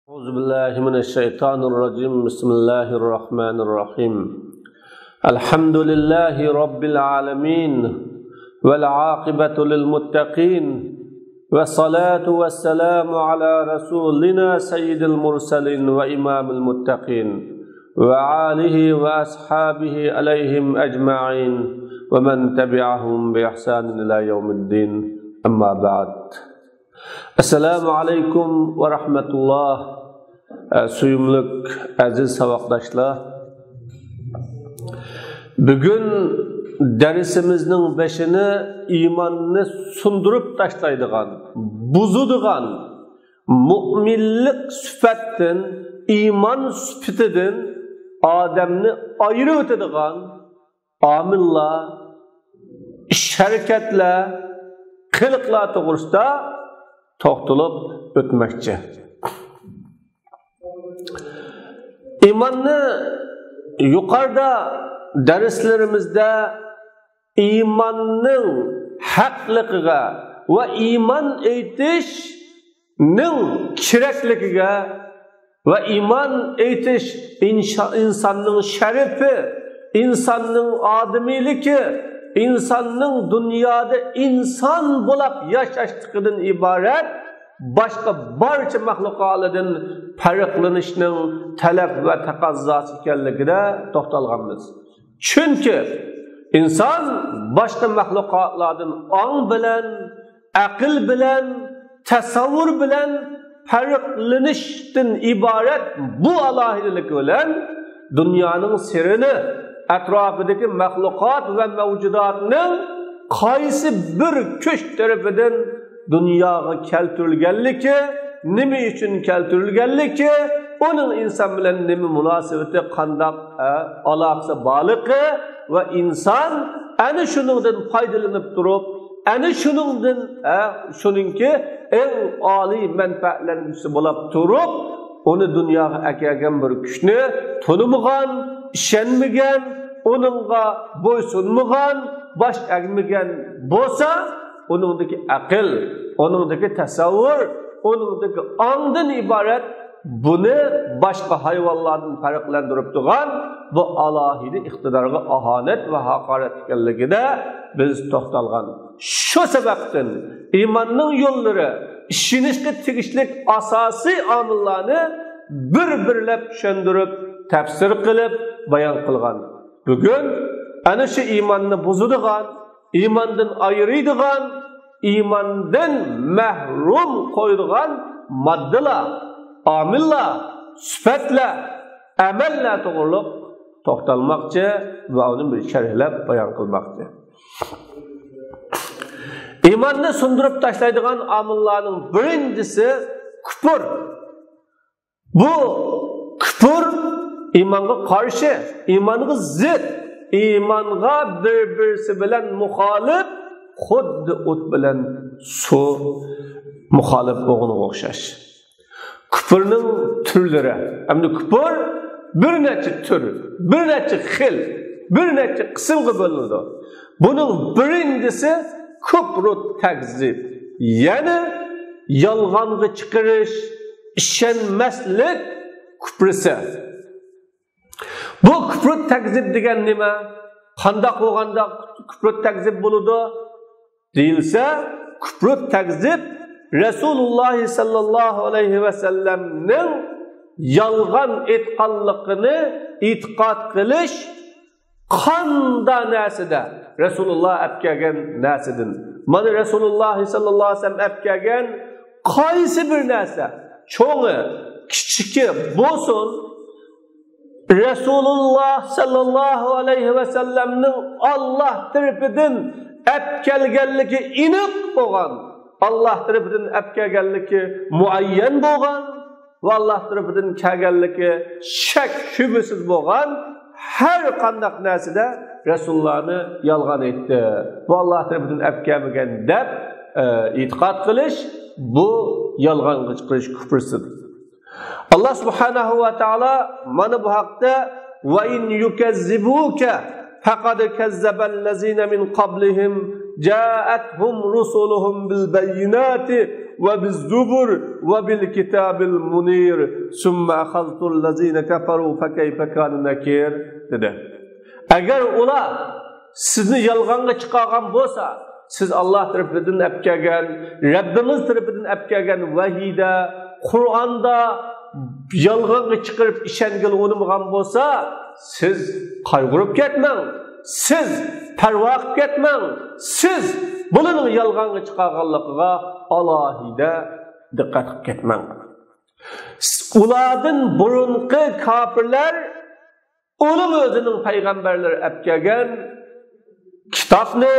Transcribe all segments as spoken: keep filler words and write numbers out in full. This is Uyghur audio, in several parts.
أعوذ بالله من الشيطان الرجيم. بسم الله الرحمن الرحيم. الحمد لله رب العالمين، والعاقبة للمتقين، والصلاة والسلام على رسولنا سيد المرسلين وإمام المتقين، وآله وأصحابه عليهم أجمعين، ومن تبعهم بإحسان إلى يوم الدين. أما بعد. ئەسسالامۇ ئەلەيكۇم ۋە رەھمەتۇللا. ئە، سۆيۈملۈك ئەزىز ساۋاقداشلار، بۈگۈن دەرسىمىزنىڭ بېشىنى ئىماننى سۇندۇرۇپ تاشلايدىغان، بۇزىدىغان، مۇئمىنلىق سۈپەتتىن، ئىمان سۈپىتىدىن ئادەمنى ئايرىۋېتىدىغان ئامىللار، ئىش-ھەرىكەتلەر، قىلىقلار توغرىسىدا توختىلىپ ئۆتمەكچى. ئىماننى يۇقىرىدا دەرسلىرىمىزدە ئىماننىڭ ھەقلىقىگە ۋە ئىمان ئېيتىشنىڭ كېرەكلىكىگە ۋە ئىمان ئېيتىش ئىنشا-، ئىنساننىڭ شەرىپى، ئىنساننىڭ ئادىمىيلىكى، ئىنساننىڭ دۇنيادا ئىنسان بولاپ ياشاشلىقىدىن ئىبارەت باشقا بارچە مەخلۇقاتلاردىن پەرقلىنىشنىڭ تەلەپ ۋە تەقەززاسى ئىكەنلىكىدە توختالغانمىز. چۈنكى ئىنسان باشقا مەخلۇقاتلاردىن ئاڭ بىلەن، ئەقىل بىلەن، تەسەۋۋۇر بىلەن پەرقلىنىشتىن ئىبارەت بۇ ئالاھىدىلىكى بىلەن دۇنيانىڭ سىرىنى، ئەتراپىدىكى مەخلۇقات ۋە مەۋجۇداتنىڭ قايسى بىر كۈچ تەرىپىدىن دۇنياغا كەلتۈرۈلگەنلىكى، نېمە ئۈچۈن كەلتۈرۈلگەنلىكى، ئۇنىڭ ئىنسان بىلەن نېمە مۇناسىۋىتى، قانداق، ئە، ئالاقىسى بارلىقى ۋە ئىنسان ئەنە شۇنىڭدىن پايدىلىنىپ تۇرۇپ، ئەنە شۇنىڭدىن، ئە، شۇنىڭكى ئەڭ ئالىي مەنپەئەتلەنگۈچىسى بولاپ تۇرۇپ، ئۇنى دۇنياغا ئەكەلگەن بىر كۈچنى تونۇمىغان، ئىشەنمىگەن، ئۇنىڭغا بويسۇنمىغان، باش ئەگمىگەن بولسا، ئۇنىڭدىكى ئەقىل، ئۇنىڭدىكى تەسەۋۋۇر، ئۇنىڭدىكى ئاڭدىن ئىبارەت بۇنى باشقا ھايۋانلاردىن پەرقلەندۈرۈپ تۇرغان بۇ ئالاھىدە ئىقتىدارغا ئاھانەت ۋە ھاقارەت ئىكەنلىكىدە بىز توختالغان. شۇ سەۋەبتىن ئىماننىڭ يوللىرى، ئىشىنىشقا تېگىشلىك ئاساسىي ئامىللارنى بىر-بىرلەپ چۈشەندۈرۈپ، تەپسىر قىلىپ بايان قىلغان. بۈگۈن ئەنە شۇ ئىماننى بۇزىدىغان، ئىماندىن ئايرىيدىغان، ئىماندىن مەھرۇم قويىدىغان ماددىلار، ئامىللار، سۈپەتلەر، ئەمەللەر توغرۇلۇق توختالماقچى ۋە ئۇنى بىر شەرھلەپ بايان قىلماقچى. ئىماننى سۇندۇرۇپ تاشلايدىغان ئامىللارنىڭ بىرىنچىسى كۇپۇر. بۇ كۇپۇر ئىمانغا قارشى، ئىمانغا زىت، ئىمانغا بىر-بىرسى بىلەن مۇخالىپ، خۇددى ئوت بىلەن سۇ مۇخالىپ بولغىنىغا ئوخشاش. كۇپۇرنىڭ تۈرلىرى، ئەمدى كۇپۇر بىر نەچچە تۈر، بىر نەچچە خىل، بىر نەچچە قىسىمغا بۆلۈنىدۇ. بۇنىڭ بىرىنچىسى كۇپرۇ تەكزىب، يەنى يالغانغا چىقىرىش، ئىشەنمەسلىك كۇپرىسى. بۇ كۇپرۇ تەكزىب دېگەن نېمە؟ قانداق بولغاندا كۇپرۇ تەكزىب بولىدۇ دېيىلسە، كۇپرۇ تەكزىب رەسۇلۇللاھ ساللاللاھۇ ئەلەيھى ۋەسەللەمنىڭ يالغان ئېيتقانلىقىنى ئېتىقاد قىلىش، قاندا نەرسىدە رەسۇلۇللاھ ئەپ كەلگەن نەرسىدىن. مانا رەسۇلۇللاھ ساللاللاھۇ ئەلەيھى ۋەسەللەم ئەپ كەلگەن قايسى بىر نەرسە، چوڭى، كىچىكى بولسۇن، رەسۇلۇللاھ ساللاللاھۇ ئەلەيھى ۋەسەللەمنىڭ ئاللاھ تەرىپىدىن ئەپ كەلگەنلىكى ئېنىق بولغان، ئاللاھ تەرىپىدىن ئەپ كەلگەنلىكى مۇئەييەن بولغان، ۋە ئاللاھ تەرىپىدىن كەلگەنلىكى شەك شۈبھىسىز بولغان ھەر قانداق نەرسىدە رەسۇلۇللاھنى يالغان ئېيتتى. بۇ ئاللاھ تەرىپىدىن ئەپ كەلمىگەن دەپ، ئە، ئېتىقاد قىلىش، بۇ يالغانغا چىقىرىش كۇپرىسىدۇر. ئاللاھ سۇبھانەھۇ ۋە تائالا مانا بۇ ھەقتە، «وَإِنْ يُكَذِّبُوكَ فَقَدْ كَذَّبَ الَّذِينَ مِنْ قَبْلِهِمْ جاءتهم رسلهم بالبينات وبالزبر وبالكتاب المنير ثم أخذت الذين كفروا فكيف كان نكير دېدى. ئەگەر ئۇلار سىزنى يالغانغا چىقارغان بولسا، سىز ئاللاھ تەرىپىدىن ئەپ كەلگەن، رەببىڭىز تەرىپىدىن ئەپ كەلگەن ۋەھىيدە، قۇرئاندا يالغانغا چىقىرىپ ئىشەنگىلى ئۇنىمىغان بولسا، سىز قايغۇرۇپ كەتمەڭ، سىز پەرۋا قىلىپ كەتمەڭ، سىز بۇلارنىڭ يالغانغا چىقارغانلىقىغا ئالاھىدە دىققەت قىلىپ كەتمەڭ. ئۇلاردىن بۇرۇنقى كاپىرلار ئۇلۇغ ئۆزىنىڭ پەيغەمبەرلىرى ئەپ كەلگەن كىتابنى،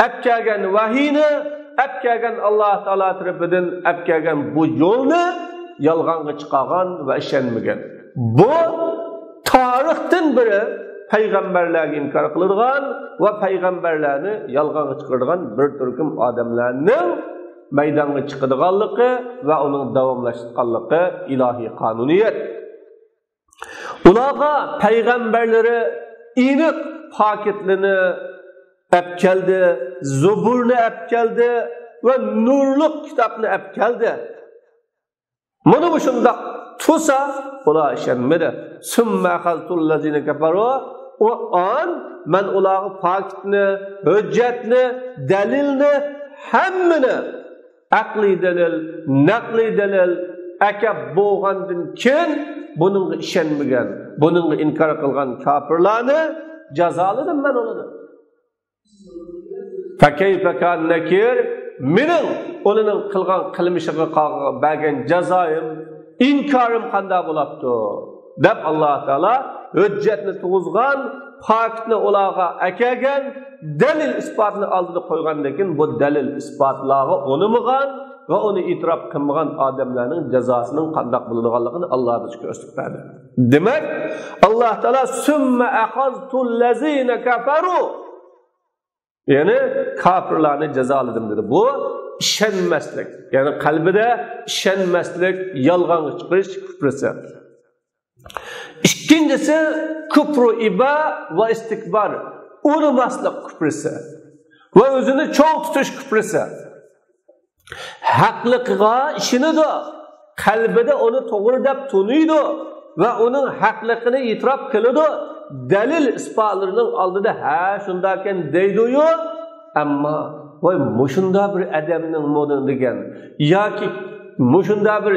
ئەپ كەلگەن ۋەھىينى، ئەپ كەلگەن ئاللاھ تائالا تەرىپىدىن ئەپ كەلگەن بۇ يولنى يالغانغا چىقارغان ۋە ئىشەنمىگەن. بۇ تارىختىن بېرى پەيغەمبەرلەرگە ئىنكار قىلىدىغان ۋە پەيغەمبەرلەرنى يالغانغا چىقىرىدىغان بىر تۈركۈم ئادەملەرنىڭ مەيدانغا چىقىدىغانلىقى ۋە ئۇنىڭ داۋاملاشقانلىقى ئىلاھىي قانۇنىيەت. ئۇلارغا پەيغەمبەرلىرى ئېنىق پاكىتلىنى ئەپ كەلدى، زۇبۇرنى ئەپ كەلدى ۋە نۇرلۇق كىتابنى ئەپ كەلدى. مانا مۇشۇنداق تۇرسا، ئۇلار ئىشەنمىدى. ثم أخذت الذين كفروا، ئۇ ئان مەن ئۇلارغا پاكىتنى، ھۆججەتنى، دەلىلنى، ھەممىنى ئەقلىي دەلىل، نەقلىي دەلىل ئەكەپ بولغاندىن كېيىن، بۇنىڭغا ئىشەنمىگەن، بۇنىڭغا ئىنكار قىلغان كاپىرلارنى جازالىدىم مەن ئۇلارنى. فكيف كان نكير، مېنىڭ ئۇلارنىڭ قىلغان قىلمىشىغا قا-، بەرگەن جازايىم، ئىنكارىم قانداق بولاپتۇ؟ دەپ ئاللاھ تائالا ھۆججەتنى تۇرغۇزغان، پاكىتنى ئۇلارغا ئەكەلگەن، دەلىل ئىسپاتنى ئالدىدا قويغاندىن كېيىن، بۇ دەلىل ئىسپاتلارغا ئۇنىمىغان ۋە ئۇنى ئېتىراپ قىلمىغان ئادەملەرنىڭ جازاسىنىڭ قانداق بولىدىغانلىقىنى ئاللاھ بىزگە كۆرسىتىپ بەردى. دېمەك، ئاللاھ تائالا ثم أخذت الذين كفروا، يەنى كاپىرلارنى جازالىدىم دېدى. بۇ ئىشەنمەسلىك، يەنى قەلبىدە ئىشەنمەسلىك، يالغانغا چىقىرىش كۇپرىسى. ئىككىنچىسى، كۇپرۇ ئىبا ۋە ئىستىكبار، ئۇنىماسلىق كۇپرىسى ۋە ئۆزىنى چوڭ تۇتۇش كۇپرىسى. ھەقلىقىغا ئىشىنىدۇ، قەلبىدە ئۇنى توغرا دەپ تونۇيدۇ ۋە ئۇنىڭ ھەقلىقىنى ئېتىراپ قىلىدۇ، دەلىل ئىسپاتلىرىنىڭ ئالدىدا ھە شۇنداكەن دەيدۇ-يۇ، ئەمما ۋاي مۇشۇنداق بىر ئادەمنىڭ مۇنى دېگەن ياكى مۇشۇنداق بىر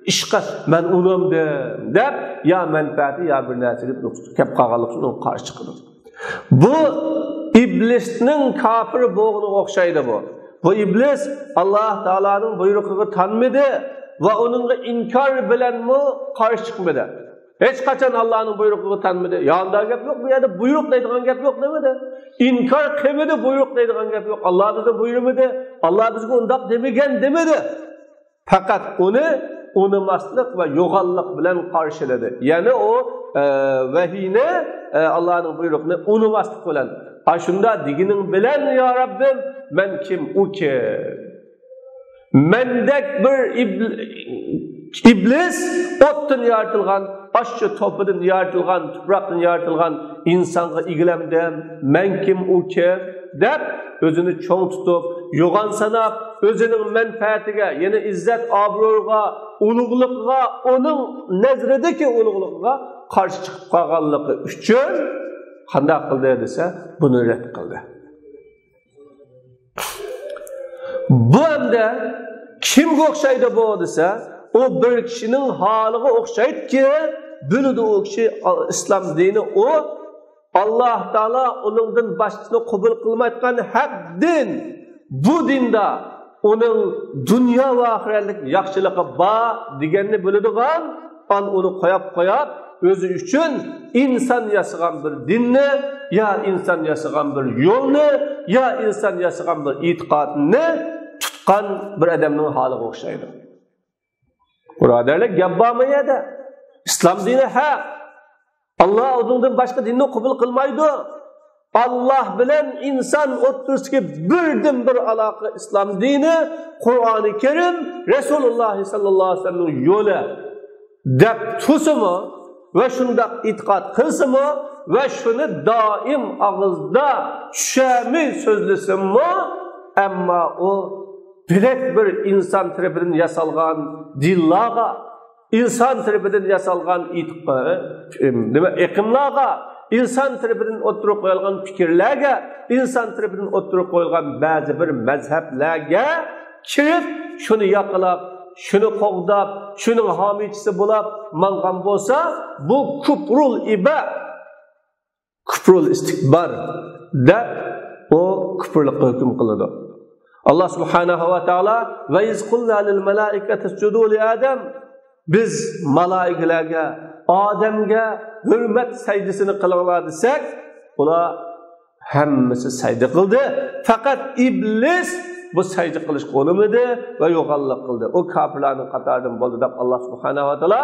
ئىشقا مەن ئۇنامدىم دەپ يا مەنپەئەتى يا بىر نەرسە دەپ كەپ قالغانلىقى ئۈچۈن ئۇنىڭغا قارشى چىقىدۇ. بۇ ئىبلىسنىڭ كاپىر بولغىنىغا ئوخشايدۇ بۇ. بۇ ئىبلىس ئاللاھ تائالانىڭ بۇيرۇقىغا تانمىدى ۋە ئۇنىڭغا ئىنكار بىلەنمۇ قارشى چىقمىدى. ھېچقاچان ئاللاھنىڭ بۇيرۇقىغا تانمىدى. يا ئۇنداق گەپ يوق، بۇ يەردە بۇيرۇق دەيدىغان گەپ يوق دېمىدى. ئىنكار قىلمىدى، بۇيرۇق دەيدىغان گەپ يوق. ئاللاھ بىزگە بۇيرۇمىدى، ئاللاھ بىزگە ئۇنداق دېمىگەن دېمىدى. پەقەت ئۇنى ئۇنىماسلىق ۋە يوغانلىق بىلەن قارشىلىدى. يەنى ئۇ، ئە، ۋەھىينى، ئە، ئاللاھنىڭ بۇيرۇقىنى ئۇنىماسلىق بىلەن، ئاشۇنداق دېگىنىڭ بىلەن، يا رەببىم، مەن كىم، ئۇ كىم؟ مەندەك بىر ئىبل-، ئىبلىس ئوتتىن يارىتىلغان، ئاشۇ توپىدىن يارىتىلغان، تۇپراقتىن يارىتىلغان ئىنسانغا ئىگىلەمدىم؟ مەن كىم، ئۇ كىم؟ دەپ، ئۆزىنى چوڭ تۇتۇپ، يوغان ساناپ، ئۆزىنىڭ مەنپەئەتىگە، يەنى ئىززەت ئابرۇيىغا، ئۇلۇغلۇقىغا، ئۇنىڭ نەزىرىدىكى ئۇلۇغلۇقىغا قارشى چىقىپ قالغانلىقى ئۈچۈن قانداق قىلدى دېسە، بۇنى رەت قىلدى. بۇ ئەمدى كىمگە ئوخشايدۇ بۇ دېسە، ئۇ بىر كىشىنىڭ ھالىغا ئوخشايدۇكى، بىلىدۇ ئۇ كىشى ئىسلام دىنى، ئۇ ئاللاھ تائالا ئۇنىڭدىن باشقىسىنى قوبۇل قىلمايدىغان ھەق دىن. بۇ دىندا ئۇنىڭ دۇنيا ۋە ئاخىرەتلىك ياخشىلىقى بار دېگەننى بىلىدىغان، ئان ئۇنى قوياپ قوياپ، ئۆزى ئۈچۈن ئىنسان ياسىغان بىر دىننى، يا ئىنسان ياسىغان بىر يولنى، يا ئىنسان ياسىغان بىر ئېتىقادنى تۇتقان بىر ئادەمنىڭ ھالىغا ئوخشايدۇ. بۇرادەرلەر، گەپ بارمۇ يەردە؟ ئىسلام دىنى ھەق. ئاللاھ ئۇنىڭدىن باشقا دىننى قوبۇل قىلمايدۇ. ئاللاھ بىلەن ئىنسان ئوتتۇرىسىدىكى بىردىنبىر ئالاقە ئىسلام دىنى، قۇرئانى كەرىم، رەسۇلۇللاھ سەللەللاھۇ ئەلەيھى ۋەسەللەمنىڭ يولى دەپ تۇرسىمۇ، ۋە شۇنداق ئېتىقاد قىلسىمۇ ۋە شۇنى دائىم ئاغزىدا چۈشەمەي سۆزلىسىمۇ، ئەمما ئۇ بىرەك بىر ئىنسان تەرىپىدىن ياسالغان دىنلارغا، ئىنسان تەرىپىدىن ياسالغان ئېتىق-، نېمە، ئېقىملارغا، ئىنسان تەرىپىدىن ئوتتۇرىغا قويۇلغان پىكىرلەرگە، ئىنسان تەرىپىدىن ئوتتۇرىغا قويۇلغان بەزى بىر مەزھەپلەرگە كىرىپ، شۇنى ياقلاپ، شۇنى قوغداپ، شۇنىڭ ھامىيچىسى بولاپ ماڭغان بولسا، بۇ كۇپرۇل ئىبا، كۇپرۇل ئىستىكبار دەپ، ئۇ كۇپۇرلۇققا ھۆكۈم قىلىدۇ. ئاللا سۇبھانەھۇ ۋە تائالا، «ۋە ئىز قۇلنا لىل مەلائىكەتى ئۇسجۇدۇ لى ئادەم»، بىز مالائىكىلەرگە، ئادەمگە ھۆرمەت سەجدىسىنى قىلىڭلار دېسەك، ئۇلار ھەممىسى سەجدە قىلدى. پەقەت ئىبلىس بۇ سەجدە قىلىشقا ئۇنىمىدى ۋە يوغانلىق قىلدى. ئۇ كاپىرلارنىڭ قاتارىدىن بولدى دەپ، ئاللا سۇبھانەھۇ ۋە تائالا،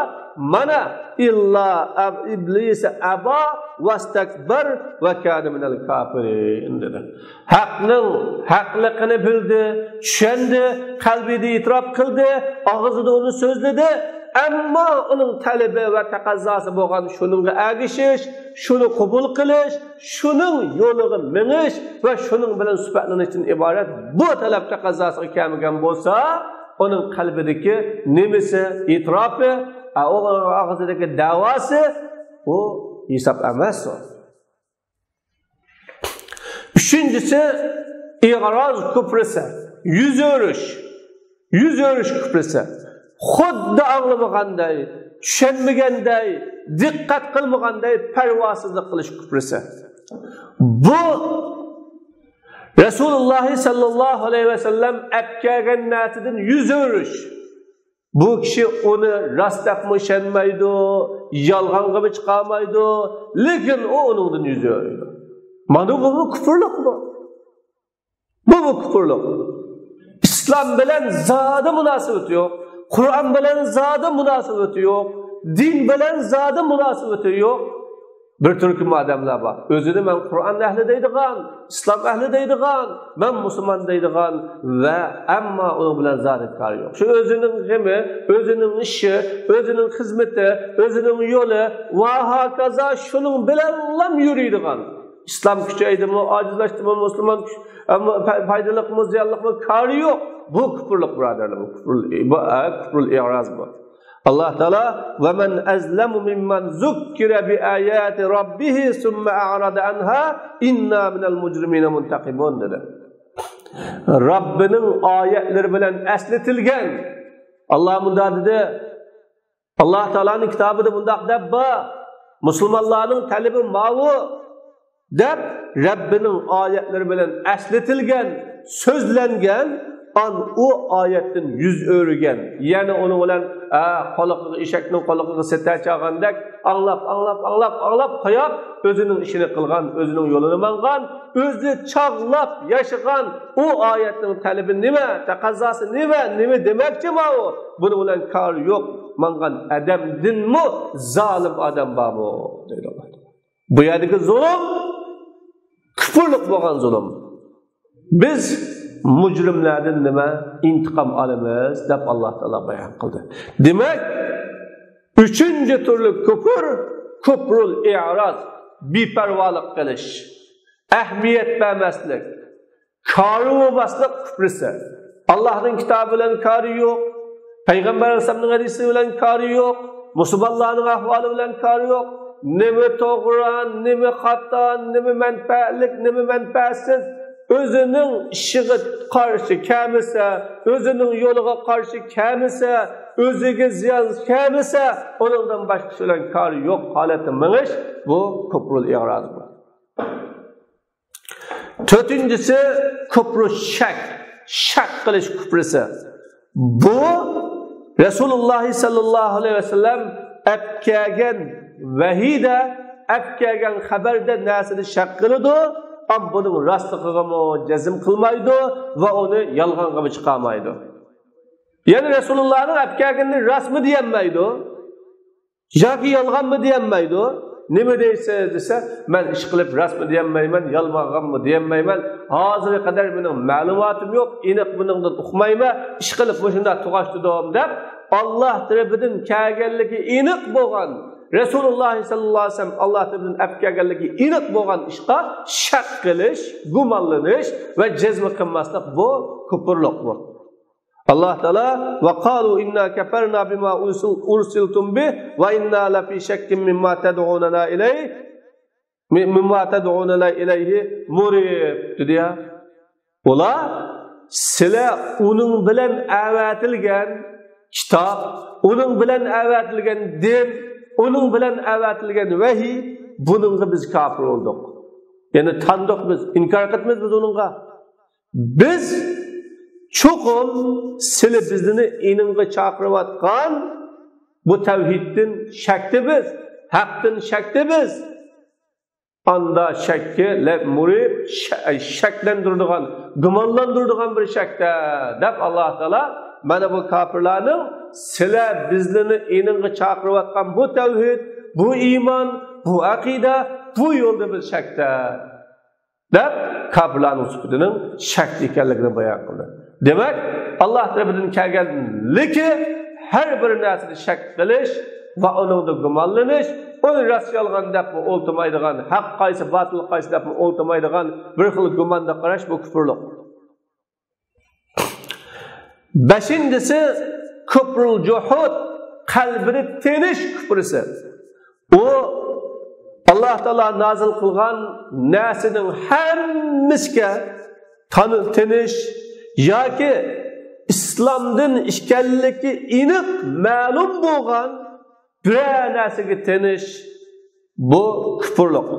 مانا، «ئىللا ئەب-، ئىبلىس ئەبا ۋەستەكبەر ۋە كانە مىنەل كافىرىن» دېدى. ھەقنىڭ ھەقلىقىنى بىلدى، چۈشەندى، قەلبىدە ئېتىراپ قىلدى، ئاغزىدا ئۇنى سۆزلىدى. ئەمما ئۇنىڭ تەلىپى ۋە تەقەززاسى بولغان شۇنىڭغا ئەگىشىش، شۇنى قوبۇل قىلىش، شۇنىڭ يولىغا مېڭىش ۋە شۇنىڭ بىلەن سۈپەتلىنىشتىن ئىبارەت بۇ تەلەپ تەقەززاسىغا كەلمىگەن بولسا، ئۇنىڭ قەلبىدىكى نېمىسى، ئېتىراپى، ئا، ئۇ ئاغزىدىكى دەۋاسى، ئۇ ھېساب ئەمەس ئۇ. ئۈچىنچىسى، ئىغراز كۇپرىسى، يۈز ئۆرۈش. يۈز ئۆرۈش كۇپرىسى. خۇددى ئاڭلىمىغاندەي، چۈشەنمىگەندەي، دىققەت قىلمىغاندەي پەرۋاسىزلىق قىلىش كۇپرىسى. بۇ رەسۇلۇللاھ سەللەللاھۇ ئەلەيھى ۋەسەللەم ئەپكەلگەن نەرسىدىن يۈز ئۆرۈش. بۇ كىشى ئۇنى راست دەپمۇ ئىشەنمەيدۇ، يالغانغىمۇ چىقارمايدۇ، لېكىن ئۇ ئۇنىڭدىن يۈز ئۆرۈيدۇ. مانا بۇ، بۇ كۇپۇرلۇق بۇ. بۇ، بۇ كۇپۇرلۇق. ئىسلام بىلەن زادى مۇناسىۋىتى يوق. قۇرئان بىلەن زادى مۇناسىۋىتى يوق. دىن بىلەن زادى مۇناسىۋىتى يوق. بىر تۈركۈم ئادەملەر بار. ئۆزىنى مەن قۇرئان ئەھلى دەيدىغان، ئىسلام ئەھلى دەيدىغان، مەن مۇسۇلمان دەيدىغان ۋە ئەمما ئۇنىڭ بىلەن زادى كارى يوق. شۇ ئۆزىنىڭ غېمى، ئۆزىنىڭ ئىشى، ئۆزىنىڭ خىزمىتى، ئۆزىنىڭ يولى ۋە ھاكازا شۇنىڭ بىلەنلا يۈرىدىغان. ئىسلام كۈچەيدىمۇ، ئاجىزلاشتىمۇ، مۇسۇلمان كۈچ-، ئەمما پا-، پايدىلىقمۇ، زىيانلىقمۇ، كارى يوق. بۇ كۇپۇرلۇق، بۇرادەرلەر، بۇ كۇپۇرۇل، بۇ، ئە، كۇپۇرۇل ئىغراز بۇ. ئاللا تائالا، «ۋە مەن ئەزلەمۇ مىممەن زۇككىرە بىئاياتى رەببىھى سۇممە ئەئرەزە ئەنھا ئىننا مىنەل مۇجرىمىنە مۇنتەقىمۇن» دېدى. رەببىنىڭ ئايەتلىرى بىلەن ئەسلىتىلگەن، ئاللا مۇنداق دېدى، ئاللا تائالانىڭ كىتابىدا مۇنداق دەپ بار، مۇسۇلمانلارنىڭ تەلىپى ماۋۇ، دەپ، رەببىنىڭ ئايەتلىرى بىلەن ئەسلىتىلگەن، سۆزلەنگەن، ئان ئۇ ئايەتتىن يۈز ئۆرۈگەن، يەنى ئۇنىڭ بىلەن، ئە، قۇلىقىغا، ئېشەكنىڭ قۇلىقىغا سېتەر چالغاندەك ئاڭلاپ، ئاڭلاپ، ئاڭلاپ، ئاڭلاپ قويۇپ، ئۆزىنىڭ ئىشىنى قىلغان، ئۆزىنىڭ يولىنى ماڭغان، ئۆزى چاغلاپ ياشىغان، ئۇ ئايەتنىڭ تەلىپى نېمە، تەقەززاسى نېمە، نېمە دېمەكچى ماۋۇ، بۇنىڭ بىلەن كارى يوق ماڭغان ئادەمدىنمۇ زالىم ئادەم بارمۇ؟ دەيدۇ ئاللا. بۇ يەردىكى زۇلۇم كۇپۇرلۇق بولغان زۇلۇم. بىز مۇجرىملاردىن نېمە ئىنتىقام ئالىمىز دەپ ئاللا تائالا بايان قىلدى. دېمەك، ئۈچىنچى تۈرلۈك كۇپۇر، كۇپرۇل ئىئراز، بىپەرۋالىق قىلىش، ئەھمىيەت بەرمەسلىك، كارى بولماسلىق كۇپرىسى. ئاللانىڭ كىتابى بىلەن كارى يوق، پەيغەمبەر ئەلەيھىسسالامنىڭ ھەدىسى بىلەن كارى يوق، مۇسۇلمانلارنىڭ ئەھۋالى بىلەن كارى يوق. نېمە توغرا، نېمە خاتا، نېمە مەنپەئەتلىك، نېمە مەنپەئەتسىز، ئۆزىنىڭ ئىشىغا قارشى كەلمىسە، ئۆزىنىڭ يولىغا قارشى كەلمىسە، ئۆزىگە زىيان كەلمىسە، ئۇنىڭدىن باشقىسى بىلەن كارى يوق ھالەتتە مېڭىش، بۇ كۇپرۇل ئىئراز بۇ. تۆتىنچىسى، كۇپرۇ شەك، شەك قىلىش كۇپرىسى. بۇ رەسۇلۇللاھ سەللەللاھۇ ئەلەيھى ۋەسەللەم ئەپكەلگەن ۋەھىيدە، ئەپكەلگەن خەۋەردە، نەرسىدە شەك قىلىدۇ، ئەمما بۇنىڭ راستلىقىغىمۇ جەزم قىلمايدۇ ۋە ئۇنى يالغانغىمۇ چىقارمايدۇ. يەنى رەسۇلۇللاھنىڭ ئەپكەلگىنىنى راستمۇ دېيەلمەيدۇ، ياكى يالغانمۇ دېيەلمەيدۇ. نېمە دەيسىز دېسە، مەن ئىشقىلىپ راستمۇ دېيەلمەيمەن، يالغانمۇ دېيەلمەيمەن. ھازىرغا قەدەر مېنىڭ مەلۇماتىم يوق، ئېنىق بۇنىڭدىن ئۇقمايمەن، ئىشقىلىپ مۇشۇنداق توقۇشتۇردۇم دەپ، ئاللا تەرىپىدىن كەلگەنلىكى ئېنىق بولغان، رەسۇلۇللاھ سەللەللاھۇ ئەلەيھى ۋەسەللەم ئاللا تەرىپىدىن ئەپ كەلگەنلىكى ئېنىق بولغان ئىشقا شەك قىلىش، گۇمانلىنىش ۋە جەزم قىلماسلىق، بۇ كۇپۇرلۇق بۇ. ئاللا تائالا، «وقالوا إنا كفرنا بما أرسل-، أرسلتم به وإنا لفي شك مما تدعوننا إليه، مما تدعوننا إليه مريب» دېدى يا. ئۇلار، سىلەر ئۇنىڭ بىلەن ئەۋەتىلگەن كىتاب، ئۇنىڭ بىلەن ئەۋەتىلگەن دىن، ئۇنىڭ بىلەن ئەۋەتىلگەن ۋەھىي، بۇنىڭغا بىز كاپىر بولدۇق. يەنى تاندۇق بىز، ئىنكار قىلىمىز بىز ئۇنىڭغا. بىز چوقۇم سىلى بىزنى ئېنىڭغا چاقىرىۋاتقان بۇ تەۋھىدتىن شەكتە بىز، ھەقتىن شەكتە بىز. ئاندا شەككە، لە-، مۇرىب، شە-، شەكلەندۈرىدىغان، گۇمانلاندۇرىدىغان بىر شەكتە، دەپ ئاللا تائالا مانا بۇ كاپىرلارنىڭ سىلە بىزلىنى ئېنىڭغا چاقىرىۋاتقان بۇ تەۋھىد، بۇ ئىمان، بۇ ئەقىدە، بۇ يولدا بىز شەكتە، دەپ كاپىرلارنىڭ سۈپىتىنىڭ شەكتە ئىكەنلىكىنى بايان قىلدى. دېمەك، ئاللا تەرىپىدىن كەلگەنلىكى ھەر بىر نەرسىدە شەك قىلىش ۋە ئۇنىڭدا گۇمانلىنىش، ئۇنى راست يالغان دەپمۇ ئولتۇرمايدىغان، ھەق قايسى، باتىل قايسى دەپمۇ ئولتۇرمايدىغان بىر خىل گۇماندا قاراش، بۇ كۇپۇرلۇق. بەشىنچىسى، كۇپرۇل جۇھۇد، قەلبىنى تىنىش كۇپرىسى. ئۇ ئاللا تائالا نازىل قىلغان نەرسىنىڭ ھەممىسىگە تان-، تىنىش ياكى ئىسلامدىن ئىكەنلىكى ئېنىق مەلۇم بولغان بىرەر نەرسىگە تىنىش، بۇ كۇپۇرلۇق.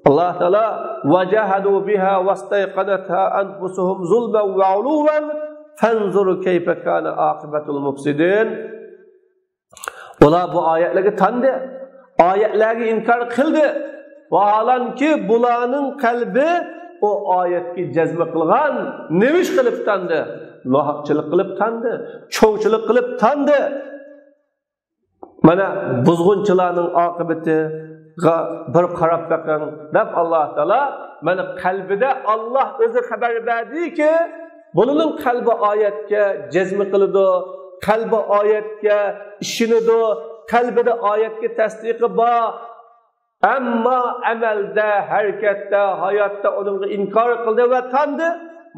ئاللا تائالا، «وجحدوا بها واستيقنتها أنفسهم ظلما وعلوا فانظر كيف كان عاقبة المفسدين». ئۇلار بۇ ئايەتلەرگە تاندى، ئايەتلەرگە ئىنكار قىلدى. ۋاھالەنكى، بۇلارنىڭ قەلبى ئۇ ئايەتكە جەزم قىلغان، نېمە ئىش قىلىپ تاندى؟ ناھەقچىلىق قىلىپ تاندى، چوڭچىلىق قىلىپ تاندى. مانا، بۇزغۇنچىلارنىڭ ئاقىۋىتىگە بىر قاراپ بېقىڭ، دەپ ئاللا تائالا مانا قەلبىدە ئاللا ئۆزى خەۋەر بەردىكى، بۇلارنىڭ قەلبى ئايەتكە جەزم قىلىدۇ، قەلبى ئايەتكە ئىشىنىدۇ، قەلبىدە ئايەتكە تەستىقى بار. ئەمما ئەمەلدە، ھەرىكەتتە، ھاياتتا ئۇنىڭغا ئىنكار قىلدى ۋە تاندى.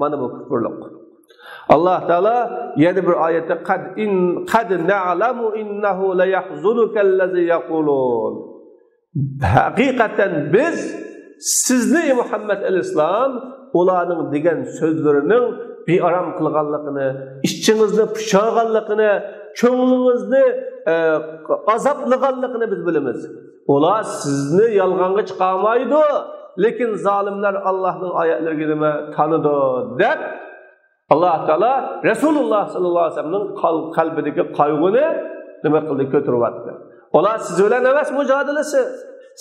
مانا بۇ كۇپۇرلۇق. ئاللا تائالا يەنە بىر ئايەتتە، «قد إن-، قد نعلم إنه ليحزنك الذي يقولون». ھەقىقەتەن بىز سىزنى، ئى مۇھەممەد ئەلەيھىسسالام، ئۇلارنىڭ دېگەن سۆزلىرىنىڭ بىئارام قىلغانلىقىنى، ئىچىڭىزنى پۇشاغانلىقىنى، كۆڭلىڭىزنى، ئە، ئازابلىغانلىقىنى بىز بىلىمىز. ئۇلار سىزنى يالغانغا چىقارمايدۇ، لېكىن زالىملار ئاللانىڭ ئايەتلىرىگە نېمە تانىدۇ، دەپ ئاللا تائالا رەسۇلۇللا ساللاللاھۇ ئەلەيھى ۋەسەللەمنىڭ قەل-، قەلبىدىكى قايغۇنى نېمە قىلدى، كۆتۈرۈۋەتتى. ئۇلار سىز بىلەن ئەمەس مۇجادىلىسى.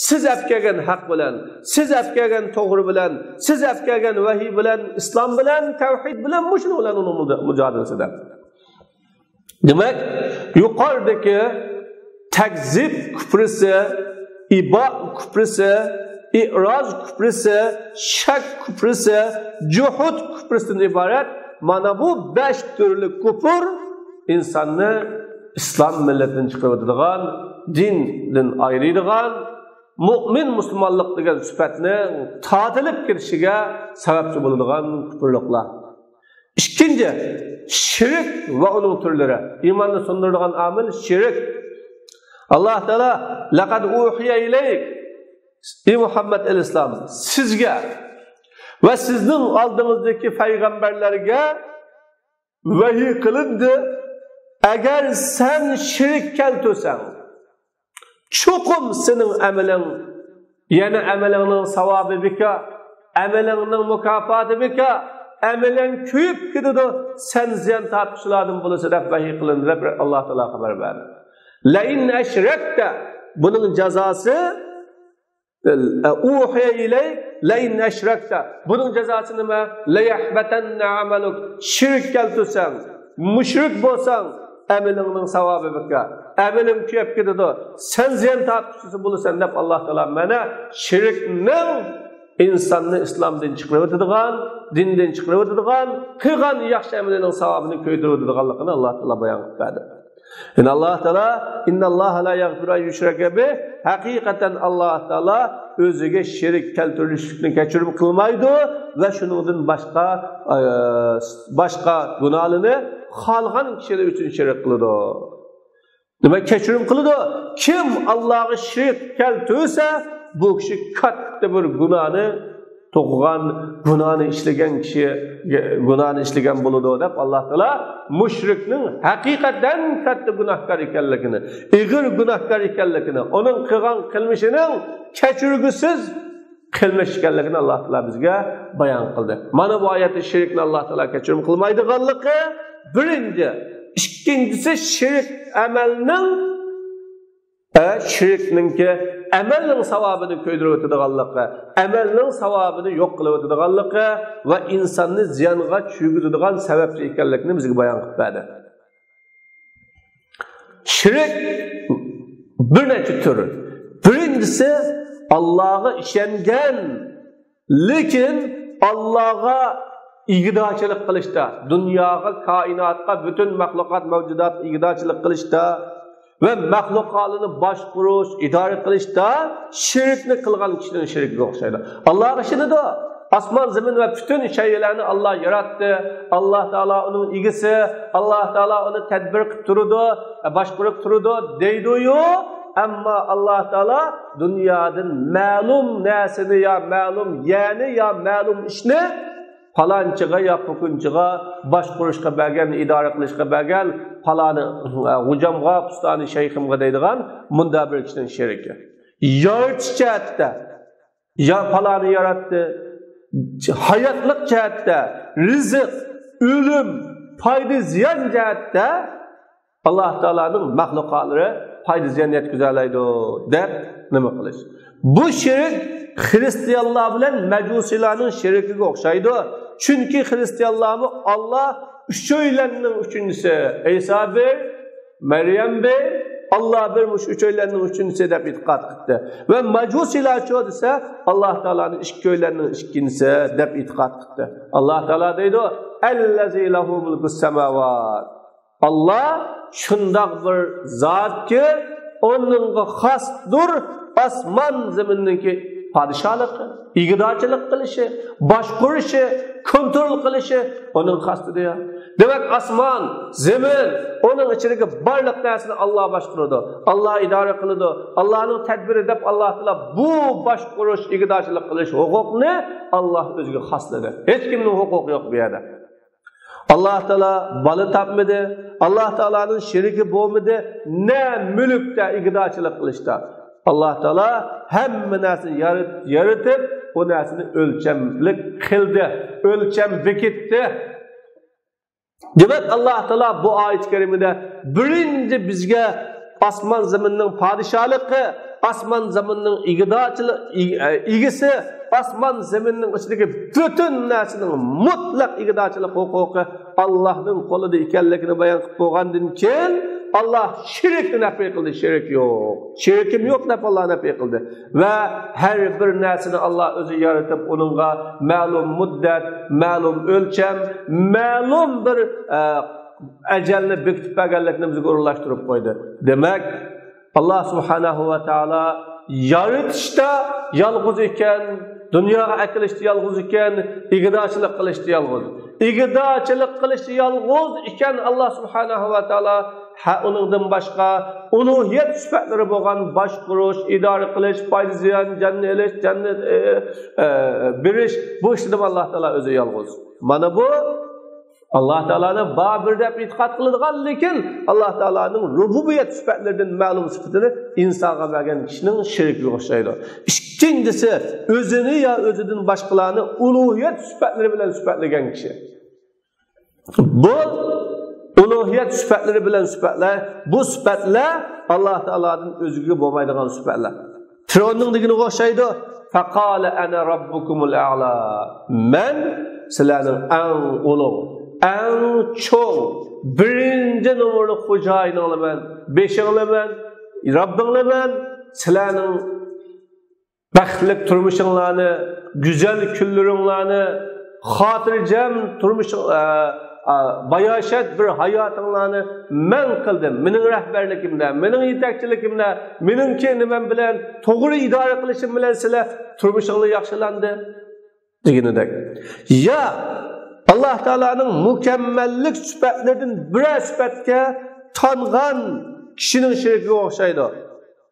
سىز ئەپ كەلگەن ھەق بىلەن، سىز ئەپ كەلگەن توغرا بىلەن، سىز ئەپ كەلگەن ۋەھىي بىلەن، ئىسلام بىلەن، تەۋھىد بىلەن، مۇشۇنىڭ بىلەن ئۇنىڭ مۇجا-، مۇجادىلىسى دەپ. دېمەك، يۇقىرىدىكى تەكزىب كۇپرىسى، ئىبا كۇپرىسى، ئىئراز كۇپرىسى، شەك كۇپرىسى، جۇھۇد كۇپرىسىدىن ئىبارەت مانا بۇ بەش تۈرلۈك كۇپۇر ئىنساننى ئىسلام مىللىتىدىن چىقىرىۋېتىدىغان، دىندىن ئايرىيدىغان، مۇئمىن مۇسۇلمانلىق دېگەن سۈپەتنىڭ تارتىلىپ كېتىشىگە سەۋەبچى بولىدىغان كۇپۇرلۇقلار. ئىككىنچى، شىرك ۋە ئۇنىڭ تۈرلىرى. ئىماننى سۇندۇرىدىغان ئامىل شىرك. ئاللا تائالا، لەقەد ئۇھىيە ئىلەيك، ئى مۇھەممەد ئەلەيھىسسالام، سىزگە ۋە سىزنىڭ ئالدىڭىزدىكى پەيغەمبەرلەرگە ۋەھىي قىلىندى، ئەگەر سەن شىرك كەلتۈرسەڭ، چوقۇم سېنىڭ ئەمىلىڭ، يەنى ئەمىلىڭنىڭ ساۋابى بىكار، ئەمىلىڭنىڭ مۇكاپاتى بىكار، ئەمىلىڭ كۆيۈپ كېتىدۇ، سەن زىيان تارتقۇچىلاردىن بولىسەن، دەپ ۋەھىي قىلىندى، دەپ ئاللا تائالا خەۋەر بەردى. لەئىن ئەشرەكتە، بۇنىڭ جازاسى، ئۇھىيە ئىلەيك لەئىن ئەشرەكتە. بۇنىڭ جازاسى نېمە؟ لەيەھبەتەننە ئەمەلۇك. شىرك كەلتۈرسەڭ، مۇشرىك بولساڭ، ئەمىلىڭنىڭ ساۋابى بىكار. ئەمىلىڭ كۆيۈپ كېتىدۇ. سەن زىيان تارتقۇچىسى بولىسەن، دەپ ئاللا تائالا مانا شىركنىڭ ئىنساننى ئىسلامدىن چىقىرىۋېتىدىغان، دىندىن چىقىرىۋېتىدىغان، قىلغان ياخشى ئەمىلىنىڭ ساۋابىنى كۆيدۈرۈۋېتىدىغانلىقىنى ئاللا تائالا بايان قىلىپ بەردى. يەنى ئاللاھ تائالا، «ئىنناللاھە لا يەغفىرۇ ئەن يۇشرەكە بىھ»، ھەقىقەتەن ئاللاھ تائالا ئۆزىگە شېرىك كەلتۈرۈشلۈكنى كەچۈرۈم قىلمايدۇ ۋە شۇنىڭدىن باشقا، ئە، باشقا گۇناھلارنى خالىغان كىشىلەر ئۈچۈن شېرىك قىلىدۇ. دېمەك، كەچۈرۈم قىلىدۇ. كىم ئاللاھقا شېرىك كەلتۈرسە، بۇ كىشى كاتتا بىر گۇناھنى توقۇغان، گۇناھنى ئىشلىگەن كىشى گۇناھنى ئىشلىگەن بولىدۇ، دەپ ئاللاھ تائالا مۇشرىكنىڭ ھەقىقەتەن كاتتا گۇناھكار ئىكەنلىكىنى، ئېغىر گۇناھكار ئىكەنلىكىنى، ئۇنىڭ قىلغان قىلمىشىنىڭ كەچۈرگۈسىز قىلمىش ئىكەنلىكىنى ئاللاھ تائالا بىزگە بايان قىلدى. مانا بۇ ئايەتتە شېرىكنى ئاللاھ تائالا كەچۈرۈم قىلمايدىغانلىقى بىرىنچى. ئىككىنچىسى، شېرىك ئەمەلنىڭ، ئە، شېرىكنىڭكى ئەمەلنىڭ ساۋابىنى كۆيدۈرۈۋېتىدىغانلىقى، ئەمەلنىڭ ساۋابىنى يوق قىلىۋېتىدىغانلىقى ۋە ئىنساننى زىيانغا چۈشۈرگۈزىدىغان سەۋەبچى ئىكەنلىكىنى بىزگە بايان قىلىپ بەردى. شېرىك بىر نەچچە تۈر. بىرىنچىسى، ئاللاھقا ئىشەنگەن، لېكىن ئاللاھقا ئىگىدارچىلىق قىلىشتا، دۇنياغا، كائىناتقا، پۈتۈن مەخلۇقات مەۋجۇداتقا ئىگىدارچىلىق قىلىشتا ۋە مەخلۇقاتلارنى باشقۇرۇش، ئىدارە قىلىشتا شېرىكنى قىلغان كىشىنىڭ شېرىكىگە ئوخشايدۇ. ئاللاھقا ئىشىنىدۇ. ئاسمان، زېمىن ۋە پۈتۈن شەيئىلەرنى ئاللاھ ياراتتى. ئاللاھ تائالا ئۇنىڭ ئىگىسى. ئاللاھ تائالا ئۇنى تەدبىر قىلىپ تۇرىدۇ، باشقۇرۇپ تۇرىدۇ دەيدۇ-يۇ. ئەمما ئاللاھ تائالا دۇنيادىن مەلۇم نەرسىنى يا مەلۇم يەرنى يا مەلۇم ئىشنى پالانچىغا يا پۇكۇنچىغا باشقۇرۇشقا بەرگەن، ئىدارە قىلىشقا بەرگەن، پالانى غوجامغا، پۇستانى شەيخىمغا دەيدىغان مۇنداق بىر كىشىنىڭ شېرىكى. يارىتىش جەھەتتە يا پالانى ياراتتى، ھاياتلىق جەھەتتە، رىزىق، ئۆلۈم، پايدا زىيان جەھەتتە ئاللاھ تائالانىڭ مەخلۇقاتلىرى پايدا زىيان يەتكۈزەلەيدۇ دەپ نېمە قىلىش. بۇ شېرىك خرىستىيانلار بىلەن مەجۇسىيلارنىڭ شېرىكىگە ئوخشايدۇ. چۈنكى خرىستىيانلارمۇ ئاللاھ ئۈچەيلەننىڭ ئۈچىنچىسى، ئەيسا بىر، مەريەم بىر، ئاللاھ بىر، مۇشۇ ئۈچەيلەننىڭ ئۈچىنچىسى دەپ ئېتىقاد قىلدى. ۋە مەجۇسىيلارچۇ دېسە، ئاللاھ تائالانى ئىككىيلەننىڭ ئىككىنچىسى دەپ ئېتىقاد قىلدى. ئاللاھ تائالا دەيدۇ، «ئەللەزى لەھۇ مۇلكۇس سەماۋات». ئاللاھ شۇنداق بىر زاتكى، ئۇنىڭغا خاستۇر ئاسمان زېمىننىڭكى پادىشاھلىقى، ئىگىدارچىلىق قىلىشى، باشقۇرۇشى، كونترول قىلىشى ئۇنىڭغا خاستىدۇ يا. دېمەك، ئاسمان، زېمىن، ئۇنىڭ ئىچىدىكى بارلىق نەرسىنى ئاللاھ باشقۇرىدۇ، ئاللاھ ئىدارە قىلىدۇ، ئاللاھنىڭ تەدبىرى دەپ ئاللاھ تائالا بۇ باشقۇرۇش، ئىگىدارچىلىق قىلىش ھوقۇقنى ئاللاھ ئۆزىگە خاسلىدى. ھېچكىمنىڭ ھوقۇقى يوق بۇ يەردە. ئاللاھ تائالا بالا تاپمىدى، ئاللاھ تائالانىڭ شېرىكى بولمىدى، نە مۈلۈكتە ئىگىدارچىلىق قىلىشتا. ئاللاھ تائالا ھەممە نەرسىنى يارىت-، يارىتىپ، ئۇ نەرسىنى ئۆلچەملىك قىلدى، ئۆلچەم بېكىتتى. دېمەك، ئاللاھ تائالا بۇ ئايەت كەرىمىدە بىرىنچى بىزگە ئاسمان زېمىننىڭ پادىشاھلىقى، ئاسمان زېمىننىڭ ئىگىدارچىلىق، ئىگ-، ئە، ئىگىسى، ئاسمان زېمىننىڭ ئىچىدىكى پۈتۈن نەرسىنىڭ مۇتلەق ئىگىدارچىلىق ھوقۇقى ئاللاھنىڭ قولىدا ئىكەنلىكىنى بايان قىلىپ بولغاندىن كېيىن، ئاللاھ شېرىكنى نەپى قىلدى، شېرىك يوق. شېرىكىم يوق دەپ ئاللاھ نەپى قىلدى. ۋە ھەر بىر نەرسىنى ئاللاھ ئۆزى يارىتىپ، ئۇنىڭغا مەلۇم مۇددەت، مەلۇم ئۆلچەم، مەلۇم بىر، ئە، ئەجەلنى بېكىتىپ بەرگەنلىكنى بىزگە ئورۇنلاشتۇرۇپ قويدى. دېمەك، ئاللاھ سۇبھانەھۇ ۋە تائالا يارىتىشتا يالغۇز ئىكەن، دۇنياغا ئەكېلىشتە يالغۇز ئىكەن، ئىگىدارچىلىق قىلىشتا يالغۇز. ئىگىدارچىلىق قىلىشتا يالغۇز ئىكەن ئاللاھ سۇبھانەھۇ ۋە تائالا، ھە، ئۇنىڭدىن باشقا ئۇلۇھىيەت سۈپەتلىرى بولغان باشقۇرۇش، ئىدارە قىلىش، پايدا زىيان، جاننى ئېلىش، جاننى، ئە، ئە، بېرىش، بۇ ئىشلىرىمۇ ئاللاھ تائالا ئۆزى يالغۇز. مانا بۇ ئاللاھ تائالانى بار بىر دەپ ئېتىقاد قىلىدىغان، لېكىن ئاللاھ تائالانىڭ رۇبۇبىيەت سۈپەتلىرىدىن مەلۇم سۈپىتىنى ئىنسانغا بەرگەن كىشىنىڭ شېرىكىگە ئوخشايدۇ. ئىككىنچىسى، ئۆزىنى يا ئۆزىدىن باشقىلارنى ئۇلۇھىيەت سۈپەتلىرى بىلەن سۈپەتلىگەن كىشى. بۇ ئۇلۇھىيەت سۈپەتلىرى بىلەن سۈپەتلەر، بۇ سۈپەتلەر ئاللاھ تائالادىن ئۆزگىگە بولمايدىغان سۈپەتلەر. پىرئوننىڭ دېگىنىگە ئوخشايدۇ. فقال أنا ربكم الأعلى. مەن سىلەرنىڭ ئەڭ ئۇلۇغ، ئەڭ چوڭ، بىرىنچى نومۇرلۇق خوجايىنىڭلىمەن، بېشىڭلىمەن، رەببىڭلىمەن، سىلەرنىڭ بەختلىك تۇرمۇشۇڭلارنى، گۈزەل كۈنلىرىڭلارنى، خاتىرجەم تۇرمۇشۇڭ-، ئە، ئا، باياشات بىر ھاياتىڭلارنى مەن قىلدىم. مېنىڭ رەھبەرلىكىمدە، مېنىڭ يېتەكچىلىكىمدە، مېنىڭكى نېمەم بىلەن، توغرا ئىدارە قىلىشىم بىلەن سىلەر تۇرمۇشۇڭلار ياخشىلاندى دېگىنىدەك. يا ئاللاھ تائالانىڭ مۇكەممەللىك سۈپەتلىرىدىن بىرەر سۈپەتكە تانغان كىشىنىڭ شېرىكىگە ئوخشايدۇ.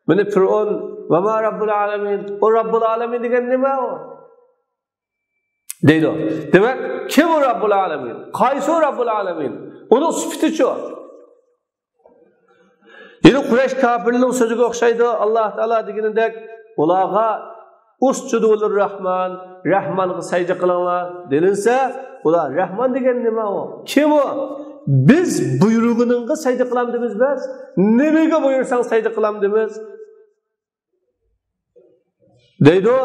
مانا، فىرئون، ۋەما رەببۇل ئالەمىن. ئۇ رەببۇل ئالەمىن دېگەن نېمە ئۇ؟ دەيدۇ. دېمەك، كىم ئۇ رەببۇل ئالەمىن؟ قايسى ئۇ رەببۇل ئالەمىن؟ ئۇنىڭ سۈپىتىچۇ؟ يەنە قۇرەيش كاپىرلىرىنىڭ سۆزىگە ئوخشايدۇ. ئاللاھ تائالا دېگىنىدەك، ئۇلارغا «ئۇسجۇدۇ لىررەھمان»، رەھمانغا سەجدە قىلىڭلار دېيىلسە، ئۇلار، «رەھمان دېگەن نېمە ئۇ؟ كىم ئۇ؟ بىز بۇيرۇغىنىڭغا سەجدە قىلامدىمىز بىز. نېمىگە بۇيرۇساڭ سەجدە قىلامدىمىز؟» دەيدۇ.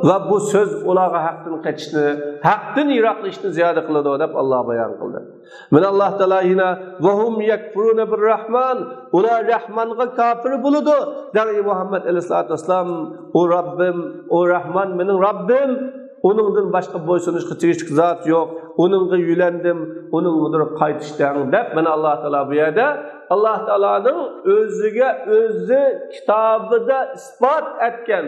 ۋە بۇ سۆز ئۇلارغا ھەقتىن قېچىشنى، ھەقتىن يىراقلىشىشنى زىيادە قىلىدۇ، دەپ ئاللاھ بايان قىلدى. مانا ئاللاھ تائالا يەنە، «ۋەھۇم يەكفۇرۇنە بىررەھمان»، ئۇلار رەھمانغا كاپىر بولىدۇ. دەڭ، ئەي مۇھەممەد ئەلەيھىسسالاتۇ ۋەسسالام، ئۇ رەببىم، ئۇ رەھمان مېنىڭ رەببىم، ئۇنىڭدىن باشقا بويسۇنۇشقا تېگىشلىك زات يوق، ئۇنىڭغا يۆلەندىم، ئۇنىڭغىدۇر قايتىش دەڭ، دەپ، مانا ئاللاھ تائالا بۇ يەردە ئاللاھ تائالانىڭ ئۆزىگە ئۆزى كىتابىدا ئىسپات ئەتكەن،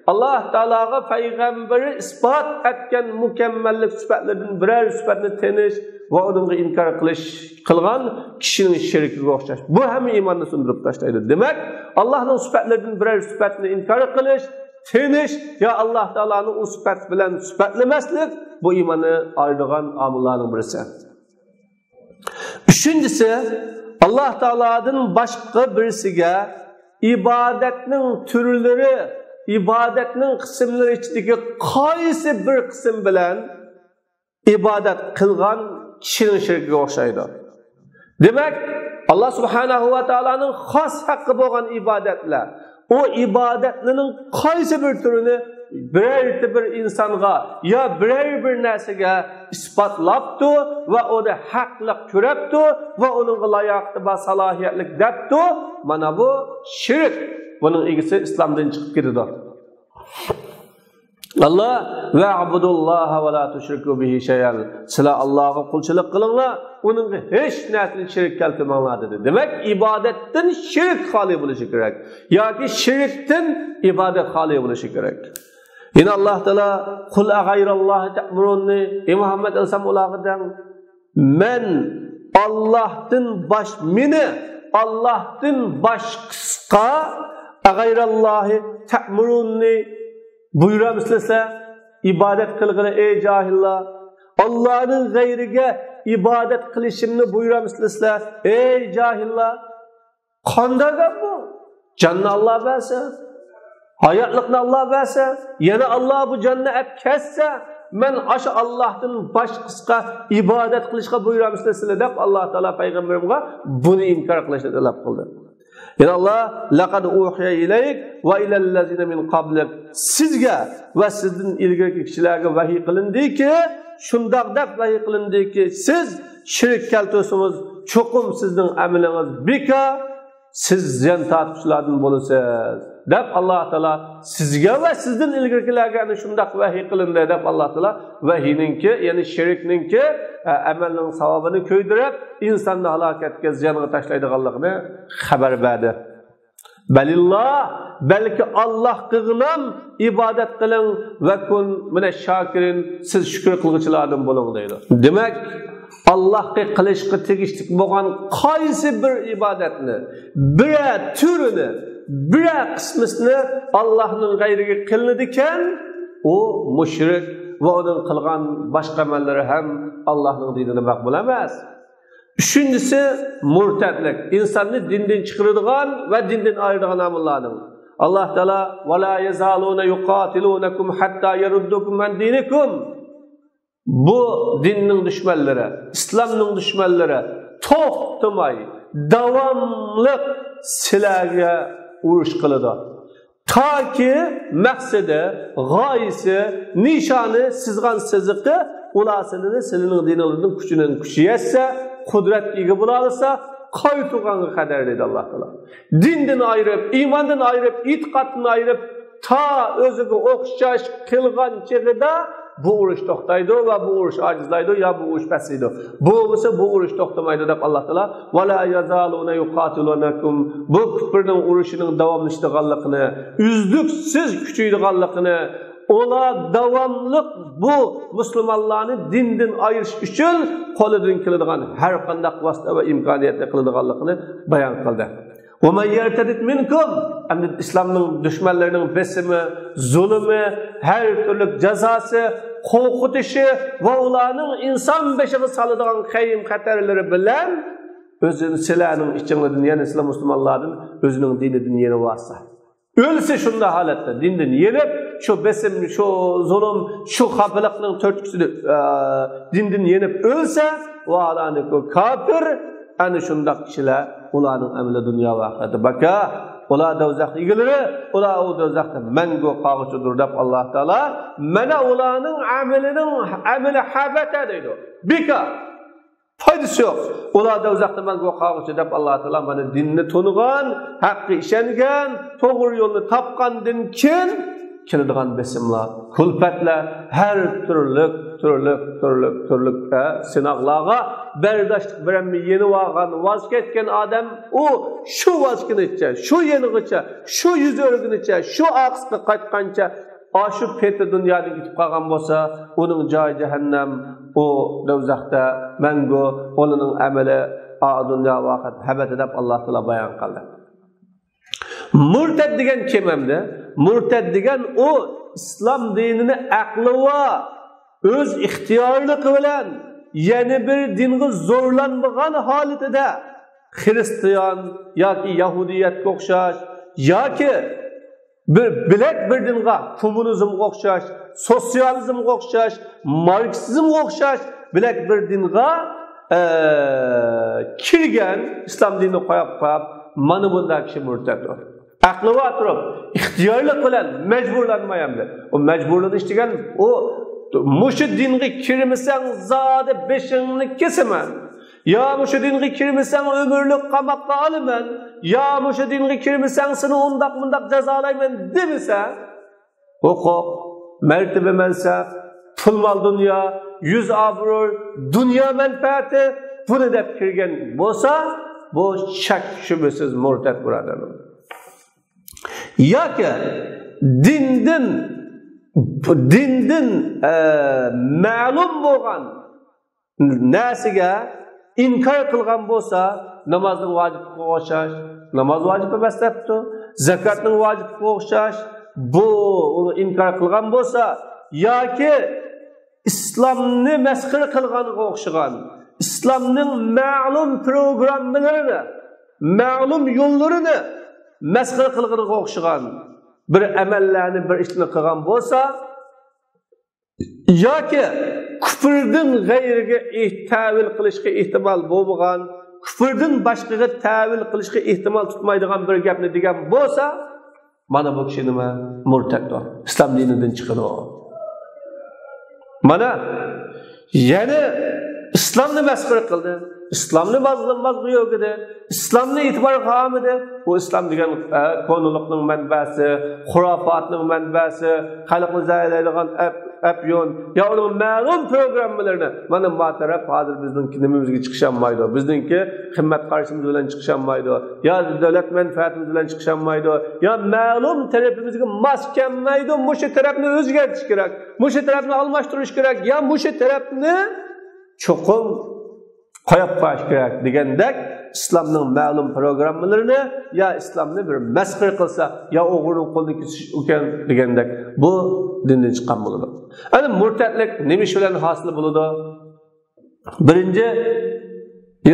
ئاللاھ تائالاغا پەيغەمبىرى ئىسپات ئەتكەن مۇكەممەللىك سۈپەتلىرىدىن بىرەر سۈپەتنى تېنىش ۋە ئۇنىڭغا ئىنكار قىلىش قىلغان كىشىنىڭ شېرىكىگە ئوخشاش. بۇ ھەممە ئىماننى سۇندۇرۇپ تاشلايدۇ. دېمەك، ئاللاھنىڭ سۈپەتلىرىدىن بىرەر سۈپەتنى ئىنكار قىلىش، تېنىش يا ئاللاھ تائالانى ئۇ سۈپەت بىلەن سۈپەتلىمەسلىك، بۇ ئىماننى ئايرىدىغان ئامىللارنىڭ بىرسى. ئۈچىنچىسى، ئاللاھ تائالادىن باشقا بىرسىگە ئىبادەتنىڭ تۈرلىرى، ئىبادەتنىڭ قىسىملىرى ئىچىدىكى قايسى بىر قىسىم بىلەن ئىبادەت قىلغان كىشىنىڭ شېرىكىگە ئوخشايدۇ. دېمەك، ئاللاھ سۇبھانەھۇ ۋە تائالانىڭ خاس ھەققى بولغان ئىبادەتلەر، ئۇ ئىبادەتلەرنىڭ قايسى بىر تۈرىنى بىرەرتە بىر ئىنسانغا يا بىرەر بىر نەرسىگە ئىسپاتلاپتۇ ۋە ئۇنى ھەقلىق كۆرەپتۇ ۋە ئۇنىڭغا لاياقىتى بار، سالاھىيەتلىك دەپتۇ، مانا بۇ شىرك. بۇنىڭ ئىگىسى ئىسلامدىن چىقىپ كېتىدۇ. ئاللاھ، «ۋەئبۇدۇللاھە ۋە لا تۇشرىكۇ بىھى شەيئەن». سىلەر ئاللاھقا قۇلچىلىق قىلىڭلار، ئۇنىڭغا ھېچ نەرسىنى شېرىك كەلتۈرمەڭلار، دېدى. دېمەك، ئىبادەتتىن شىرك خالىي بولۇشى كېرەك ياكى شىركتىن ئىبادەت خالىي بولۇشى كېرەك. يەنە ئاللاھ تائالا، «قۇل ئەغەيرەللاھى تەئمۇرۇننى»، ئەي مۇھەممەد ئەلەيھىسسالام، ئۇلارغا دەڭ، مەن ئاللاھتىن باش-، مېنى ئاللاھتىن باشقىسىغا، «ئەغەيرەللاھى تەئمۇرۇننى»، بۇيرامسىلەر سىلەر ئىبادەت قىلغىلى، ئەي جاھىللار؟ ئاللاھنىڭ غەيرىگە ئىبادەت قىلىشىمنى بۇيرامسىلەر سىلەر، ئەي جاھىللار؟ قانداق گەپ بۇ؟ جاننى ئاللاھ بەرسە، ھاياتلىقنى ئاللاھ بەرسە، يەنە ئاللاھ بۇ جاننى ئەپ كەتسە، مەن ئاشۇ ئاللاھتىن باشقىسىغا ئىبادەت قىلىشقا بۇيرامسىلەر سىلەر، دەپ ئاللاھ تائالا پەيغەمبىرىمگە بۇنى ئىنكار قىلىشنى تەلەپ قىلدى. يەنە ئاللاھ، «لەقەد ئۇھىيە ئىلەيك ۋە ئىلەللەزىنە مىن قابلىك»، سىزگە ۋە سىزدىن ئىلگىرىكى كىشىلەرگە ۋەھىي قىلىندىكى، شۇنداق دەپ ۋەھىي قىلىندىكى، سىز شىرك كەلتۈرسىڭىز، چوقۇم سىزنىڭ ئەمىلىڭىز بىكار، سىز زىيان تارتقۇچىلاردىن بولىسىز، دەپ ئاللاھ تائالا سىزگە ۋە سىزدىن ئىلگىرىكىلەرگە ئەنە شۇنداق ۋەھىي قىلىندى، دەپ ئاللاھ تائالا ۋەھىينىڭكى، يەنى شىركنىڭكى، ئە، ئەمەلنىڭ ساۋابىنى كۆيدۈرۈپ، ئىنساننى ھالاكەتكە، زىيانغا تاشلايدىغانلىقىنى خەۋەر بەردى. بەلىللاھ، بەلكى ئاللاھقىغىنام ئىبادەت قىلىڭ، ۋەكۇن مىنەش شاكىرىن، سىز شۈكۈر قىلغۇچىلاردىن بولۇڭ، دەيدۇ. دېمەك، ئاللاھقا قىلىشقا تېگىشلىك بولغان قايسى بىر ئىبادەتنى، بىرەر تۈرىنى، بىرەر قىسمىسىنى ئاللاھنىڭ غەيرىگە قىلىنىدىكەن، ئۇ مۇشرىك ۋە ئۇنىڭ قىلغان باشقا ئەمەللىرى ھەم ئاللاھنىڭ دىنىدا مەقبۇل ئەمەس. ئۈچىنچىسى، مۇرتەتلىك، ئىنساننى دىندىن چىقىرىدىغان ۋە دىندىن ئايرىدىغان ئامىللارنىڭ. ئاللاھ تائالا، «ۋە لا يەزالۇنە يۇقاتىلۇنەكۇم ھەتتا يەرۇددۇكۇم ئەن دىنىكۇم». بۇ دىننىڭ دۈشمەنلىرى، ئىسلامنىڭ دۈشمەنلىرى توختىماي، داۋاملىق سىلەرگە ئۇرۇش قىلىدۇ. تاكى مەقسىتى، غايىسى، نىشانى، سىزغان سىزىقى، ئۇلار سىلىنى، سىلىنىڭ دىنىڭلاردىن كۈچىنىڭ كۈچى يەتسە، قۇدرەتكە ئىگە بولالىسا، قايتۇرغانغا قەدەر، دەيدۇ ئاللاھ تائالا. دىندىن ئايرىپ، ئىماندىن ئايرىپ، ئېتىقادتىن ئايرىپ، تا ئۆزىگە ئوخشاش قىلغان چېغىدا بۇ ئۇرۇش توختايدۇ ۋە بۇ ئۇرۇش ئاجىزلايدۇ يا بۇ ئۇرۇش پەسىيدۇ. بولمىسا بۇ ئۇرۇش توختىمايدۇ دەپ ئاللا تائالا، «ولا يزالون يقاتلونكم»، بۇ كۇپرنىڭ ئۇرۇشىنىڭ داۋاملىشىدىغانلىقىنى، ئۈزلۈكسىز كۈچىيىدىغانلىقىنى، ئۇلار داۋاملىق بۇ مۇسۇلمانلارنى دىندىن ئايرىش ئۈچۈن قولىدىن كېلىدىغان ھەر قانداق ۋاسىتە ۋە ئىمكانىيەتنى قىلىدىغانلىقىنى بايان قىلدى. «ومن يرتدد منكم»، ئەمدى ئىسلامنىڭ دۈشمەنلىرىنىڭ بېسىمى، زۇلۇمى، ھەر تۈرلۈك جازاسى، قورقۇتۇشى ۋە ئۇلارنىڭ ئىنسان بېشىغا سالىدىغان خەيم-خەتەرلىرى بىلەن ئۆزىنى سىلەرنىڭ ئىچىڭلاردىن، يەنى سىلەر مۇسۇلمانلاردىن ئۆزىنىڭ دىنىدىن يېنىۋالسا، ئۆلسە شۇنداق ھالەتتە دىندىن يېنىپ، شۇ بېسىم، شۇ زۇلۇم، شۇ خاپىلىقنىڭ تۈرتكىسىدە، ئە، دىندىن يېنىپ ئۆلسە، ۋاھالەنكۇ كاپىر، ئەنە شۇنداق كىشىلەر، ئۇلارنىڭ ئەمىلى دۇنيا ۋە ئاخىرەتتە بىكار، ئۇلار دوزاخ ئىگىلىرى، ئۇلار ئۇ دوزاختا مەڭگۈ قالغۇچىدۇر دەپ ئاللا تائالا، مانا ئۇلارنىڭ ئەمىلىنىڭ، ئەمىلى ھەبەتە دەيدۇ. بىكار. پايدىسى يوق. ئۇلار دوزاختا مەڭگۈ قالغۇچى دەپ ئاللا تائالا مانا دىننى تونۇغان، ھەققە ئىشەنگەن، توغرا يولنى تاپقاندىن كېيىن كېلىدىغان بېسىملار، كۈلپەتلەر، ھەر تۈرلۈك، تۈرلۈك، تۈرلۈك، تۈرلۈك، ئە، سىناقلارغا بەرداشلىق بېرەلمەي يېنىۋالغان، ۋاز كەچكەن ئادەم، ئۇ شۇ ۋاز كېلىشىچە، شۇ يېنىغىچە، شۇ يۈز ئۆرۈگىنىچە، شۇ ئارقىسىغا قايتقانچە، ئاشۇ پېتى دۇنيادىن كېتىپ قالغان بولسا، ئۇنىڭ جايى جەھەننەم، ئۇ دوزاختا مەڭگۈ، ئۇنىڭ ئەمىلى ئا دۇنيا ۋە ئاخىرەت ھەبەتە دەپ ئاللا تائالا بايان قىلدى. مۇرتەد دېگەن كىم ئەمدى؟ مۇرتەد دېگەن ئۇ ئىسلام دىنىنى ئەقلىۋا، ئۆز ئىختىيارلىقى بىلەن يەنە بىر دىنغا زورلانمىغان ھالىتىدە خىرىستىيان ياكى يەھۇدىيەتكە ئوخشاش ياكى بىر، بىلەك بىر دىنغا، كوممۇنىزمغا ئوخشاش، سوتسىيالىزمغا ئوخشاش، ماركسىزمغا ئوخشاش بىلەك بىر دىنغا، ئە، كىرگەن، ئىسلام دىنىنى قويۇپ قويۇپ، مانا بۇنداق كىشى مۇرتەتتۇر. ئەقلى بار تۇرۇپ، ئىختىيارلىق بىلەن، مەجبۇرلانماي ئەمدى. ئۇ مەجبۇرلىنىش دېگەن، ئۇ مۇشۇ دىنغا كىرمىسەڭ زادى بېشىڭنى كېسىمەن. يا مۇشۇ دىنغا كىرمىسەڭ ئۆمۈرلۈك قاماققا ئالىمەن، يا مۇشۇ دىنغا كىرمىسەڭ سېنى ئۇنداق مۇنداق جازالايمەن دېمىسە، ھوقۇق، مەرتىبە، مەنسەپ، پۇل مال دۇنيا، يۈز ئابرۇي، دۇنيا مەنپەئەتى، بۇنى دەپ كىرگەن بولسا، بۇ شەك شۈبھىسىز مۇرتەت بۇرادەرلەر. ياكى دىندىن، دىندىن، ئە، مەلۇم بولغان نەرسىگە ئىنكار قىلغان بولسا، نامازنىڭ ۋاجىپلىقىغا ئوخشاش، ناماز ۋاجىپ ئەمەس دەپتۇ، زاكاتنىڭ ۋاجىپلىقىغا ئوخشاش، بۇ، ئۇنى ئىنكار قىلغان بولسا، ياكى ئىسلامنى مەسخىرە قىلغانغا ئوخشىغان، ئىسلامنىڭ مەلۇم پروگراممىلىرىنى، مەلۇم يوللىرىنى مەسخىرە قىلغىنىغا ئوخشىغان بىر ئەمەللەرنى، بىر ئىشنى قىلغان بولسا، ياكى كۇفردىن غەيرىگە ئېھ-، تەۋىل قىلىشقا ئېھتىمال بولمىغان، كۇفردىن باشقىغا تەۋىل قىلىشقا ئېھتىمال تۇتمايدىغان بىر گەپنى دېگەن بولسا، مانا بۇ كىشى نېمە؟ مۇرتەتتۇر. ئىسلام دىنىدىن چىقىدۇ. مانا، يەنى ئىسلامنى مەسخىرە قىلدى. ئىسلامنى مازغىدى، مازغا يۆگىدى. ئىسلامنى ئېتىبارغا ئالمىدى. بۇ ئىسلام دېگەن، ئە، كونىلىقنىڭ مەنبەسى، خۇراپاتنىڭ مەنبەسى، خەلقنى زەھەرلەيدىغان ئەپ-، ئەپيۇن، يا ئۇنىڭ مەلۇم پروگراممىلىرىنى. مانا ما تەرەپ ھازىر بىزنىڭكى نېمىمىزگە چىقىشالمايدۇ. بىزنىڭكى قىممەت قارىشىمىز بىلەن چىقىشالمايدۇ. يا دۆلەت مەنپەئەتىمىز بىلەن چىقىشالمايدۇ. يا مەلۇم تەرىپىمىزگە ماس كەلمەيدۇ. مۇشۇ تەرەپنى ئۆزگەرتىش كېرەك. مۇشۇ تەرەپنى ئالماشتۇرۇش كېرەك. يا مۇشۇ تەرەپنى چوقۇم قويۇپ قويۇش كېرەك دېگەندەك، ئىسلامنىڭ مەلۇم پروگراممىلىرىنى يا ئىسلامنى بىر مەسخىرە قىلسا، يا ئوغرىنىڭ قولىنى كېسىش ئىكەن دېگەندەك، بۇ دىندىن چىققان بولىدۇ. ئەنە مۇرتەتلىك نېمە ئىش بىلەن ھاسىل بولىدۇ؟ بىرىنچى،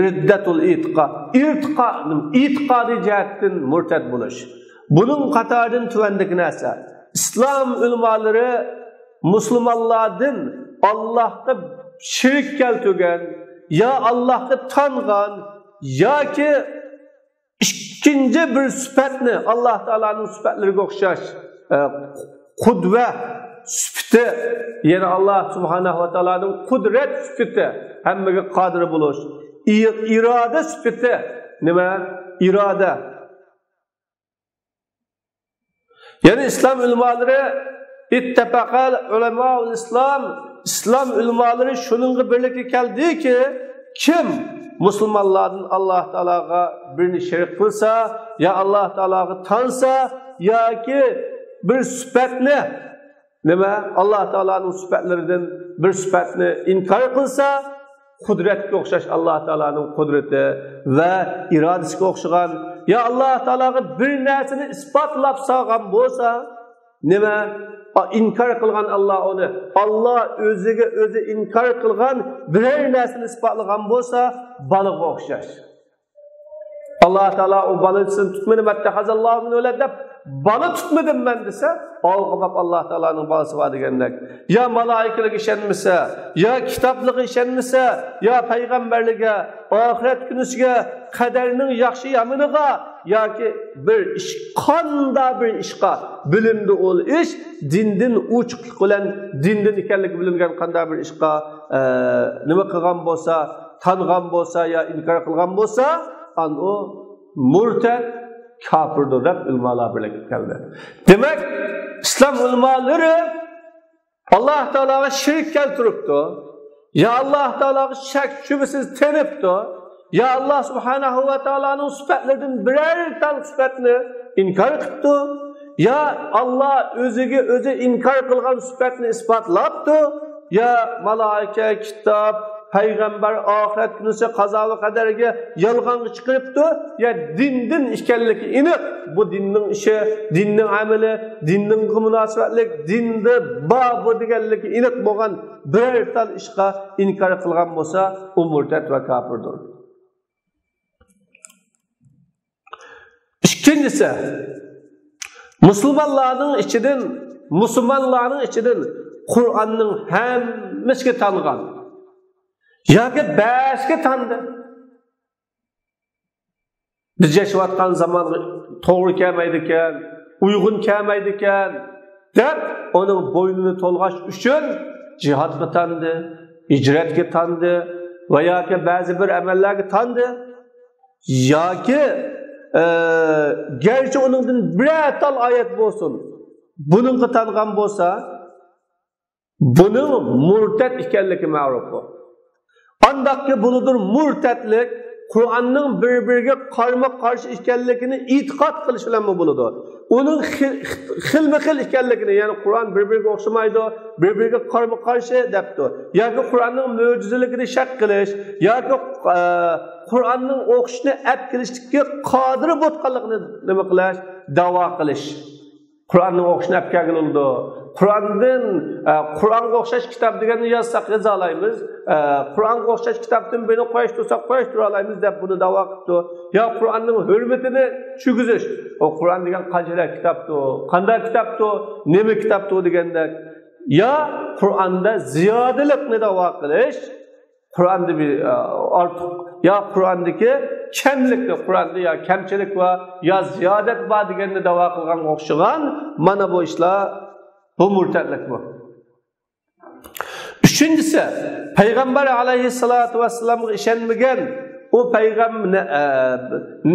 رىددەتۇل ئېتىقاد. ئېتىقاد، ئېتىقادىي جەھەتتىن مۇرتەت بولۇش. بۇنىڭ قاتارىدىن تۆۋەندىكى نەرسە. ئىسلام ئۆلىمالىرى مۇسۇلمانلاردىن ئاللاھقا شېرىك كەلتۈرگەن يا ئاللاھقا تانغان ياكى ئىككىنچى بىر سۈپەتنى، ئاللاھ تائالانىڭ سۈپەتلىرىگە ئوخشاش، ئە، قۇدۋە سۈپىتى، يەنى ئاللاھ سۇبھانەھۇ ۋە تائالانىڭ قۇدرەت سۈپىتى، ھەممىگە قادىر بولۇش، ئى-، ئىرادە سۈپىتى، نېمە؟ ئىرادە. يەنى ئىسلام ئۆلىمالىرى اتفق علماء الإسلام، ئىسلام ئۆلىمالىرى شۇنىڭغا بىرلىككە كەلدىكى، كىم مۇسۇلمانلاردىن ئاللاھ تائالاغا بىرنى شېرىك قىلسا، يا ئاللاھ تائالاغا تانسا، ياكى بىر سۈپەتنى، نېمە، ئاللاھ تائالانىڭ سۈپەتلىرىدىن بىر سۈپەتنى ئىنكار قىلسا، قۇدرەتكە ئوخشاش ئاللاھ تائالانىڭ قۇدرىتى ۋە ئىرادىسىگە ئوخشىغان، يا ئاللاھ تائالاغا بىر نەرسىنى ئىسپاتلاپ سالغان بولسا، نېمە؟ ئا، ئىنكار قىلغان ئاللاھ ئۇنى. ئاللاھ ئۆزىگە ئۆزى ئىنكار قىلغان بىرەر نەرسىنى ئىسپاتلىغان بولسا، بالىغا ئوخشاش. ئاللاھ تائالا ئۇ بالىسىنى تۇتمىدىم، اتخذ الله من ولد دەپ، بالا تۇتمىدىم مەن دېسە، ئالغا باب ئاللاھ تائالانىڭ بالىسى بار دېگەندەك. يا مالائىكىلىرىگە ئىشەنمىسە، يا كىتابلىقى ئىشەنمىسە، يا پەيغەمبەرلىرىگە، ئاخىرەت كۈنىسىگە، قەدەرنىڭ ياخشى يامىنىغا، ياكى بىر ئىش، قاندا بىر ئىشقا بىلىندى ئۇ ئىش، دىندىن ئوچۇقلۇق بىلەن دىندىن ئىكەنلىكى بىلىنگەن قاندا بىر ئىشقا، ئە، نېمە قىلغان بولسا، تانغان بولسا يا ئىنكار قىلغان بولسا، ئان ئۇ مۇرتەد، كاپىردۇر دەپ ئۆلىمالار بىرلىككە كەلدى. دېمەك، ئىسلام ئۆلىمالىرى ئاللاھ تائالاغا شېرىك كەلتۈرۈپتۇ، يا ئاللاھ تائالاغا شەك شۈبھىسىز تېنىپتۇ، يا ئاللاھ سۇبھانەھۇ ۋە تائالانىڭ سۈپەتلىرىدىن بىرەر تال سۈپەتنى ئىنكار قىپتۇ، يا ئاللاھ ئۆزىگە ئۆزى ئىنكار قىلغان سۈپەتنى ئىسپاتلاپتۇ، يا مالائىكە، كىتاب، پەيغەمبەر، ئاخىرەت كۈنىسى، قازا ۋە قەدەرگە يالغانغا چىقىرىپتۇ، يا دىندىن ئىكەنلىكى ئېنىق، بۇ دىننىڭ ئىشى، دىننىڭ ئەمىلى، دىننىڭغا مۇناسىۋەتلىك، دىندا بار بۇ دېگەنلىكى ئېنىق بولغان بىرەر تال ئىشقا ئىنكار قىلغان بولسا، ئۇ مۇرتەد ۋە كاپىردۇر. ئىككىنچىسى، مۇسۇلمانلارنىڭ ئىچىدىن، مۇسۇلمانلارنىڭ ئىچىدىن قۇرئاننىڭ ھەممىسىگە تانغان ياكى بەزىسىگە تاندى. بىز ياشاۋاتقان زامانغا توغرا كەلمەيدىكەن، ئۇيغۇن كەلمەيدىكەن دەپ، ئۇنىڭ بوينىنى تولغاش ئۈچۈن جىھادقا تاندى، ھىجرەتكە تاندى ۋە ياكى بەزى بىر ئەمەللەرگە تاندى. ياكى، ئە، گەرچە ئۇنىڭدىن بىرەر تال ئايەت بولسۇن، بۇنىڭغا تانغان بولسا، بۇنىڭ مۇرتەد ئىكەنلىكى مەرۇپ بۇ. ئانداقكى بولىدۇ مۇرتەدلىك، قۇرئاننىڭ بىر-بىرىگە قارىمۇ قارشى ئىكەنلىكىنى ئېتىقاد قىلىش بىلەنمۇ بولىدۇ. ئۇنىڭ خىل-، خىلمۇ خىل ئىكەنلىكىنى، يەنى قۇرئان بىر-بىرىگە ئوخشىمايدۇ، بىر-بىرىگە قارىمۇ قارشى دەپتۇ. ياكى قۇرئاننىڭ مۆجىزىلىكىنى شەك قىلىش، ياكى، ئە، قۇرئاننىڭ ئوخشىشىنى ئەپ كېلىشتىكى قادىر بولغانلىقىنى نېمە قىلىش، داۋا قىلىش. قۇرئاننىڭ ئوخشىشىنى ئەپ كەلگىلى بولىدۇ. قۇرئاندىن، ئە، قۇرئانغا ئوخشاش كىتاب دېگەننى يازساق يازالايمىز. ئە، قۇرئانغا ئوخشاش كىتابتىن بىرنى قۇراشتۇرساق قۇراشتۇرالايمىز دەپ بۇنى داۋا قىپتۇ. يا قۇرئاننىڭ ھۆرمىتىنى چۈشۈرگۈزۈش. ئۇ قۇرئان دېگەن قانچىلىك كىتابتۇ، قانداق كىتابتۇ، نېمە كىتابتۇ دېگەندەك. يا قۇرئاندا زىيادىلىقنى داۋا قىلىش. قۇرئاندا بىر، ئە، ئارتۇق، يا قۇرئاندىكى كەملىكنى، قۇرئاندا يا كەمچىلىك بار، يا زىيادەت بار دېگەننى داۋا قىلغانغا ئوخشىغان، مانا بۇ ئىشلار، بۇ مۇرتەدلىك بۇ. ئۈچىنچىسى، پەيغەمبەر ئەلەيھىسسالاتۇ ۋەسسالامغا ئىشەنمىگەن، ئۇ پەيغەم-، نە-، ئە،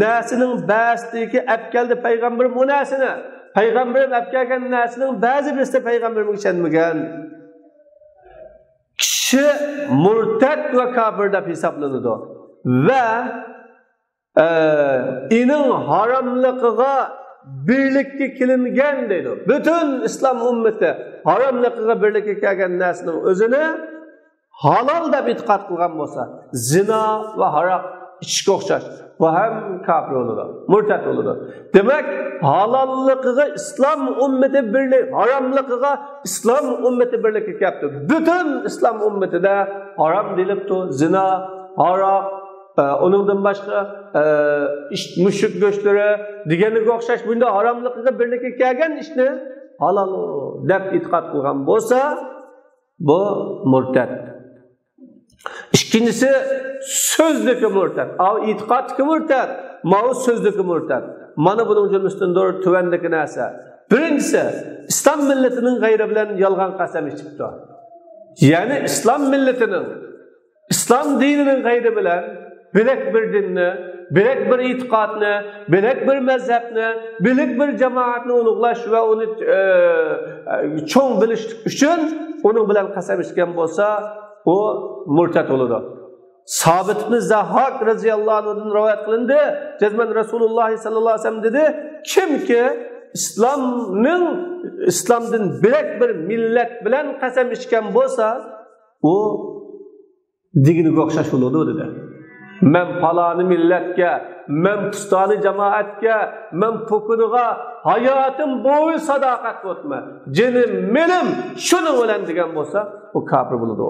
نەرسىنىڭ بەزىسىگە ئەپ كەلدى پەيغەمبىرىم ئۇ نەرسىنى، پەيغەمبىرىم ئەپ كەلگەن نەرسىنىڭ بەزى بىرسىگە پەيغەمبىرىمگە ئىشەنمىگەن. كىشى مۇرتەد ۋە كاپىر دەپ ھېسابلىنىدۇ. ۋە، ئە، ئېنىڭ ھاراملىقىغا بىرلىككە كېلىنگەن دەيدۇ. پۈتۈن ئىسلام ئۈممىتى ھاراملىقىغا بىرلىككە كەلگەن نەرسىنىڭ ئۆزىنى ھالال دەپ ئېتىقاد قىلغان بولسا، زىنا ۋە ھاراق ئىچىشكە ئوخشاش. بۇ ھەم كاپىر بولىدۇ، مۇرتەد بولىدۇ. دېمەك، ھالاللىقىغا ئىسلام ئۈممىتى بىرلىك، ھاراملىقىغا ئىسلام ئۈممىتى بىرلىككە كەپتۇ. پۈتۈن ئىسلام ئۈممىتىدە ھارام دېيىلىپتۇ. زىنا، ھاراق، ئە، ئۇنىڭدىن باشقا، ئە، ئىش-، مۈشۈك گۆشلىرى دېگەنگە ئوخشاش بۇنداق ھاراملىقىغا بىرلىككە كەلگەن ئىشنى ھالال دەپ ئېتىقاد قىلغان بولسا، بۇ مۇرتەد. ئىككىنچىسى، سۆزدىكى مۇرتەد. ئاۋۇ ئېتىقادتىكى مۇرتەد، ماۋۇ سۆزدىكى مۇرتەد. مانا بۇنىڭ جۈملىسىدىندۇر تۆۋەندىكى نەرسە. بىرىنچىسى، ئىسلام مىللىتىنىڭ غەيرى بىلەن يالغان قەسەم ئىچىپتۇ. يەنى ئىسلام مىللىتىنىڭ، ئىسلام دىنىنىڭ غەيرى بىلەن بۆلەك بىر دىننى، بۆلەك بىر ئېتىقادنى، بۆلەك بىر مەزھەپنى، بۆلەك بىر جامائەتنى ئۇلۇغلاش ۋە ئۇنى، ئە، ئە، چوڭ بىلىشلىك ئۈچۈن ئۇنىڭ بىلەن قەسەم ئىچكەن بولسا، ئۇ مۇرتەد بولىدۇ. سابىت ئىبن زاھاك رەزىياللاھۇ ئەنھۇدىن رىۋايەت قىلىندى. جەزمەن رەسۇلۇللاھ ساللاللاھۇ ئەلەيھى ۋەسەللەم دېدى، كىمكى ئىسلامنىڭ، ئىسلامدىن بۆلەك بىر مىللەت بىلەن قەسەم ئىچكەن بولسا، ئۇ دېگىنىگە ئوخشاش بولىدۇ، دېدى. مەن پالانى مىللەتكە، مەن پۇستانى جامائەتكە، مەن پوكىنىغا ھاياتىم بويى ساداقەت قىلىۋاتىمەن. جېنىم، مېلىم شۇنىڭ بىلەن دېگەن بولسا، ئۇ كاپىر بولىدۇ.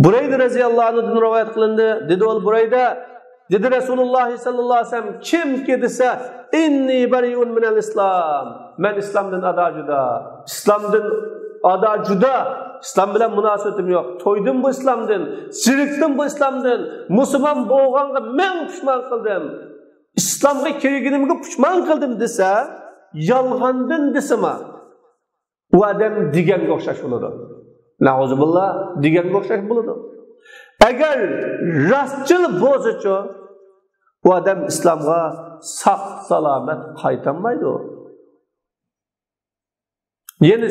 بۇرەيدە رەزىياللاھۇ ئەنھۇدىن رىۋايەت قىلىندى. دېدى ئۇ بۇرەيدە، دېدى رەسۇلۇللاھ ساللاللاھۇ ئەلەيھى ۋەسەللەم، كىمكى دېسە، «ئىننى بەرىئۇن مىنەل ئىسلام»، مەن ئىسلامدىن ئادا جۇدا، ئىسلامدىن ئادا جۇدا، ئىسلام بىلەن مۇناسىۋىتىم يوق، تويدۇم بۇ ئىسلامدىن، زېرىكتىم بۇ ئىسلامدىن، مۇسۇلمان بولغانغا مىڭ پۇشمان قىلدىم، ئىسلامغا كىرگىنىمگە پۇشمان قىلدىم دېسە، يالغاندىن دېسىمۇ، ئۇ ئادەم دېگەنگە ئوخشاش بولىدۇ. نەئۇزۇبىللا، دېگەنگە ئوخشاش بولىدۇ. ئەگەر راستچىل بولسىچۇ، ئۇ ئادەم ئىسلامغا ساق سالامەت قايتالمايدۇ. يەنى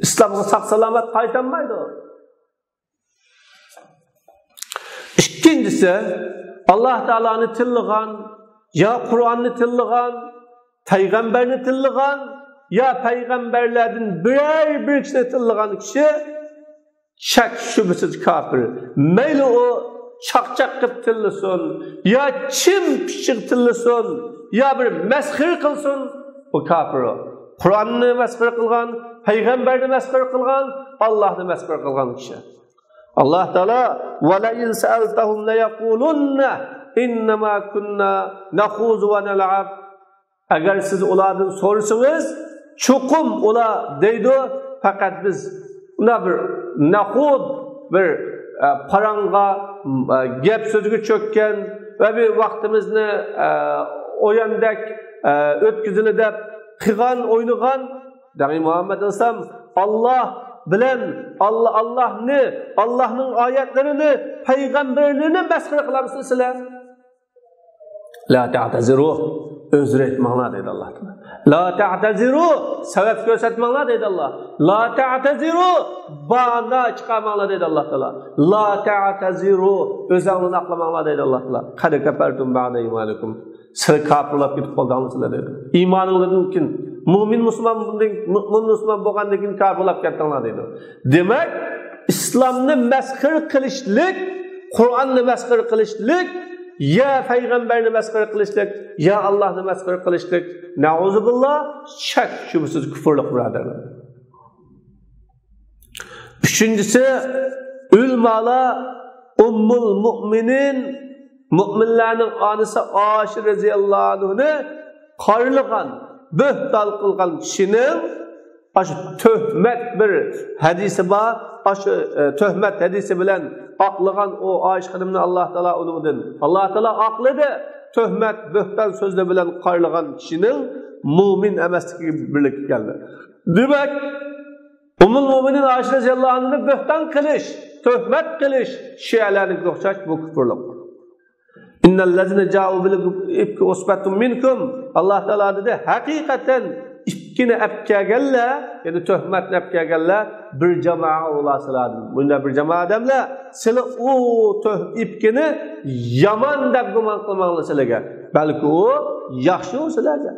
ئىسلامغا ساق سالامەت قايتالمايدۇ. ئىككىنچىسى، ئاللاھ تائالانى تىللىغان، يا قۇرئاننى تىللىغان، پەيغەمبەرنى تىللىغان، يا پەيغەمبەرلەردىن بىرەر بىر كىشىنى تىللىغان كىشى شەك شۈبھىسىز كاپىر. مەيلى ئۇ چاقچاق قىلىپ تىللىسۇن، يا چىن پىششىق تىللىسۇن، يا بىر مەسخىرە قىلسۇن، ئۇ كاپىر ئۇ. قۇرئاننى مەسخىرە قىلغان، پەيغەمبەرنى مەسخىرە قىلغان، ئاللاھنى مەسخىرە قىلغان كىشى. ئاللاھ تائالا، «ولئن سألتهم ليقولن إنما كنا نخوض ونلعب». ئەگەر سىز ئۇلاردىن سورىسىڭىز، چوقۇم ئۇلار دەيدۇ، پەقەت بىز مۇنداق بىر نەخۇد، بىر، ئە، پاراڭغا، ئە، گەپ سۆزگە چۆككەن ۋە بىر ۋاقتىمىزنى، ئە، ئويۇندەك، ئە، ئۆتكۈزىلى دەپ قىلغان، ئوينىغان، دەڭ مۇھەممەد ئەلەيھىسسالام، ئاللاھ بىلەن، ئاللا، ئاللاھنى، ئاللاھنىڭ ئايەتلىرىنى، پەيغەمبەرلىرىنى مەسخىرە قىلامسىز سىلەر؟ لا تعتذروا، ئۆزرە ئېيتماڭلار دەيدۇ ئاللاھ تائالا. لا تعتذروا، سەۋەب كۆرسەتمەڭلار دەيدۇ ئاللاھ. لا تعتذروا، باھانە چىقارماڭلار دەيدۇ ئاللاھ تائالا. لا تعتذروا، ئۆزۈڭلارنى ئاقلىماڭلار دەيدۇ ئاللاھ تائالا. قد كفرتم بعد إيمانكم، سىلەر كاپىرلاپ كېتىپ قالدىڭلار سىلەر دەيدۇ. ئىمانىڭلاردىن كېيىن، مۇئمىن مۇسۇلمان، مۇئمىن مۇسۇلمان بولغاندىن كېيىن كاپىرلاپ كەتتىڭلار دەيدۇ. دېمەك، ئىسلامنى مەسخىرە قىلىشلىق، قۇرئاننى مەسخىرە قىلىشلىق، يا پەيغەمبەرنى مەسخىرە قىلىشلىق، يا ئاللاھنى مەسخىرە قىلىشلىق، نەئۇزۇبىللا، شەك شۈبھىسىز كۇفۇرلۇق، بۇرادەرلەر. ئۈچىنچىسى، ئۆلىمالار ئۇممۇل مۇئمىنىن، مۆمىنلەرنىڭ ئانىسى ئائىشە رەزىياللاھۇ ئەنھانى قارىلىغان، بۆھتان قىلغان كىشىنىڭ ئاشۇ تۆھمەت بىر ھەدىسى بار. ئاشۇ، ئە، تۆھمەت ھەدىسى بىلەن ئاقلىغان ئۇ ئائىشە خانىمنى ئاللاھ تائالا ئۇنىڭدىن، ئاللاھ تائالا ئاقلىدى. تۆھمەت، بۆھتان سۆزلەر بىلەن قارىلىغان كىشىنىڭ مۆمىن ئەمەسلىكى بىرلىككە كەلدى. دېمەك، ئۇممۇل مۆمىنىن ئائىشە رەزىياللاھۇ ئەنھانى بۆھتان قىلىش، تۆھمەت قىلىش شىئەلەرنىڭكىگە ئوخشاش بۇ كۇفۇرلۇق. إن الذين جاءوا بالإفك عصبة منكم. ئاللاھ تائالا دېدى، ھەقىقەتەن ئىپكىنى ئەپ كەلگەنلەر، يەنى تۆھمەتنى ئەپ كەلگەنلەر بىر جامائەت ئۇلار سىلەردىن. بۇنداق بىر جامائەت ئادەملەر، سىلەر ئۇ تۆھ-، ئىپكىنى يامان دەپ گۇمان قىلماڭلار سىلەرگە. بەلكى ئۇ ياخشى ئۇ سىلەرگە.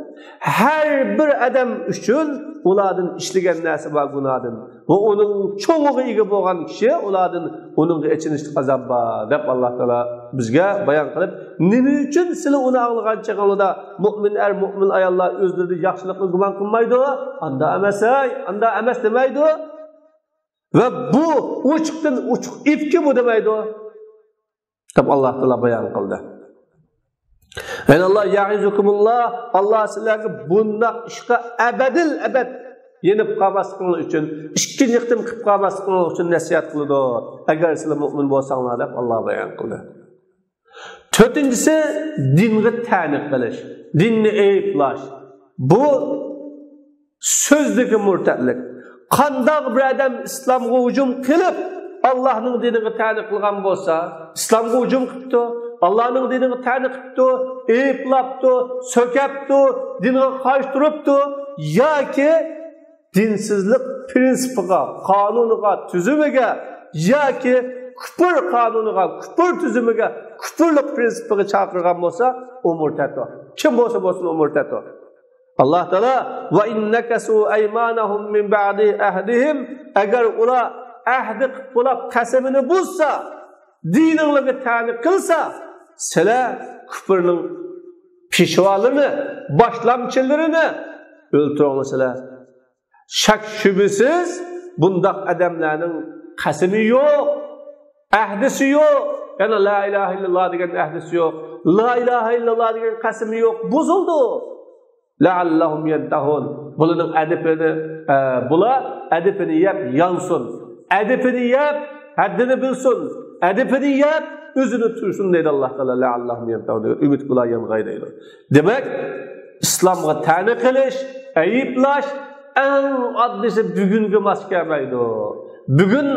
ھەر بىر ئادەم ئۈچۈن ئۇلاردىن ئىشلىگەن نەرسە بار گۇناھتىن. ۋە ئۇنىڭ چوڭىغا ئىگە بولغان كىشى ئۇلاردىن ئۇنىڭغا ئېچىنىشلىق ئازاب بار، دەپ ئاللاھ تائالا بىزگە بايان قىلىپ، نېمە ئۈچۈن سىلەر ئۇنى ئاڭلىغان چېغىڭلاردا مۆمىن ئەر، مۆمىن ئاياللار ئۆزلىرىدە ياخشىلىقنى گۇمان قىلمايدۇ؟ ئاندا ئەمەس، ھەي، ئاندا ئەمەس دېمەيدۇ. ۋە بۇ ئوچۇقتىن ئوچۇق ئىپكى بۇ دېمەيدۇ. دەپ ئاللاھ تائالا بايان قىلدى. يەنى ئاللاھ، يەئىزۇكۇمۇللاھ، ئاللاھ سىلەرگە بۇنداق ئىشقا ئەبەدىل ئەبەد يېنىپ قالماسلىقىڭلار ئۈچۈن، ئىككىنچى قېتىم قىلىپ قالماسلىقىڭلار ئۈچۈن نەسىھەت قىلىدۇ، ئەگەر سىلەر مۆمىن بولساڭلار، دەپ ئاللاھ بايان قىلدى. تۆتىنچىسى، دىنغا تەنە قىلىش، دىننى ئەيىبلەش. بۇ سۆزدىكى مۇرتەتلىك. قانداق بىر ئادەم ئىسلامغا ھۇجۇم قىلىپ، ئاللاھنىڭ دىنىغا تەنە قىلغان بولسا، ئىسلامغا ھۇجۇم قىپتۇ، ئاللاھنىڭ دىنىغا تەنە قىپتۇ، ئەيىبلاپتۇ، سۆكەپتۇ، دىنغا قارشى تۇرۇپتۇ ياكى دىنسىزلىق پرىنسىپىغا، قانۇنىغا، تۈزۈمىگە ياكى كۇپۇر قانۇنىغا، كۇپۇر تۈزۈمىگە، كۇپۇرلۇق پرىنسىپىغا چاقىرغان بولسا، ئۇ مۇرتەتتۇ. كىم بولسا بولسۇن، ئۇ مۇرتەتتۇ. ئاللاھ تائالا، «ۋە ئىن نەكەسۇ ئەيمانەھۇم مىن بەئدى ئەھدىھىم»، ئەگەر ئۇلار ئەھدى قىلىپ بولاپ قەسىمىنى بۇزسا، دىنىڭلارغا تەنە قىلسا، سىلەر كۇپۇرنىڭ پېشۋالىرىنى، باشلامچىلىرىنى ئۆلتۈرۈڭلار سىلەر. شەك شۈبھىسىز، بۇنداق ئادەملەرنىڭ قەسىمى يوق، ئەھدىسى يوق. يەنى لا ئىلاھە ئىللاللا دېگەن ئەھدىسى يوق. لا ئىلاھە ئىللاللا دېگەن قەسىمى يوق. بۇزۇلدى. لەئەللەھۇم يەنتەھۇن. بۇلارنىڭ ئەدىپىنى، ئە، بۇلار ئەدىپىنى يەپ يانسۇن. ئەدىپىنى يەپ، ھەددىنى بىلسۇن. ئەدىپىنى يەپ، ئۆزىنى تۇتسۇن دەيدۇ ئاللاھ تائالا. لەئەللەھۇم يەنتەھۇن دېگەن ئۈمىد بۇلار يانغاي دەيدۇ. دېمەك، ئىسلامغا تەنە قىلىش، ئەيىبلەش ئەڭ ئاددىيسى بۈگۈنگە ماس كەلمەيدۇ. بۈگۈن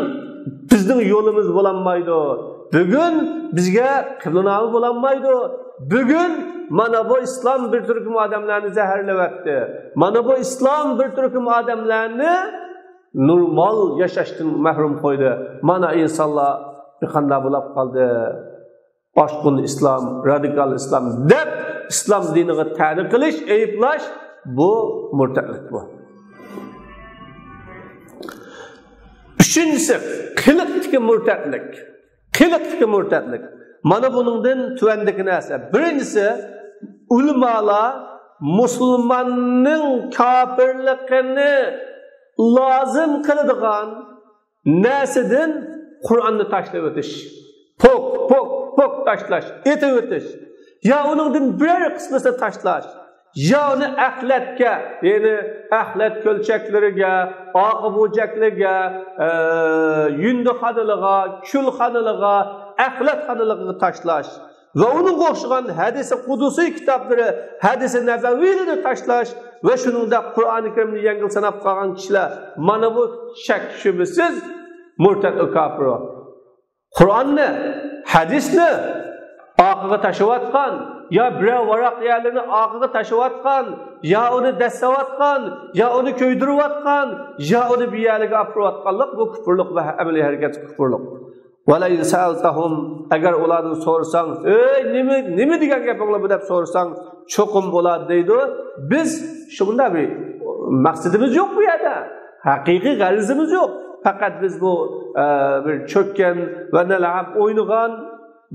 بىزنىڭ يولىمىز بولالمايدۇ. بۈگۈن بىزگە قىبلىنامە بولالمايدۇ. بۈگۈن مانا بۇ ئىسلام بىر تۈركۈم ئادەملەرنى زەھەرلەۋەتتى. مانا بۇ ئىسلام بىر تۈركۈم ئادەملەرنى نورمال ياشاشتىن مەھرۇم قويدى. مانا ئىنسانلار بىر قانداق بولاپ قالدى. ئاشقۇن ئىسلام، رادىكال ئىسلام دەپ ئىسلام دىنىغا تەنە قىلىش، ئەيىبلەش، بۇ مۇرتەتلىك بۇ. ئۈچىنچىسى، قىلىقتىكى مۇرتەتلىك. قىلىقتىكى مۇرتەتلىك. مانا بۇنىڭدىن تۆۋەندىكى نەرسە. بىرىنچىسى، ئۆلىمالار مۇسۇلماننىڭ كاپىرلىقىنى لازىم قىلىدىغان نەرسىدىن قۇرئاننى تاشلىۋېتىش. پوك، پوك، پوك تاشلاش، ئېتىۋېتىش. يا ئۇنىڭدىن بىرەر قىسمىسىنى تاشلاش. يا ئۇنى ئەخلەتكە، يەنى ئەخلەت كۆلچەكلىرىگە، ئاقا بۇرجەكلىرىگە، ئە، يۇندىخانىلىغا، كۈلخانىلىغا، ئەخلەتخانىلىغا تاشلاش. ۋە ئۇنىڭغا ئوخشىغان ھەدىسى قۇدسىي كىتابلىرى، ھەدىسى نەبەۋىيلىرىنى تاشلاش ۋە شۇنىڭدەك قۇرئانى كەرىمنى يەڭگىل ساناپ قالغان كىشىلەر، مانا بۇ شەك شۈبھىسىز مۇرتەت ۋە كاپىر. قۇرئاننى، ھەدىسنى ئارقىغا تاشلىۋاتقان، يا بىرەر ۋاراق يەرلىرىنى ئارقىغا تاشلىۋاتقان، يا ئۇنى دەسسەۋاتقان، يا ئۇنى كۆيدۈرۈۋاتقان، يا ئۇنى بىر يەرلەرگە ئاپىرىۋاتقانلىق، بۇ كۇپۇرلۇق ۋە ئەمەلىي ھەرىكەت كۇپۇرلۇق. ۋەلەئىن سەئەلتەھۇم، ئەگەر ئۇلاردىن سورىساڭ، ئەي، نېمە، نېمە دېگەن گەپىڭلار بۇ دەپ سورىساڭ، چوقۇم ئۇلار دەيدۇ، بىز شۇنداق بىر مەقسىتىمىز يوق بۇ يەردە. ھەقىقىي غەرىزىمىز يوق. پەقەت بىز بۇ، ئە، بىر چۆككەن ۋە نەلئەب ئوينىغان،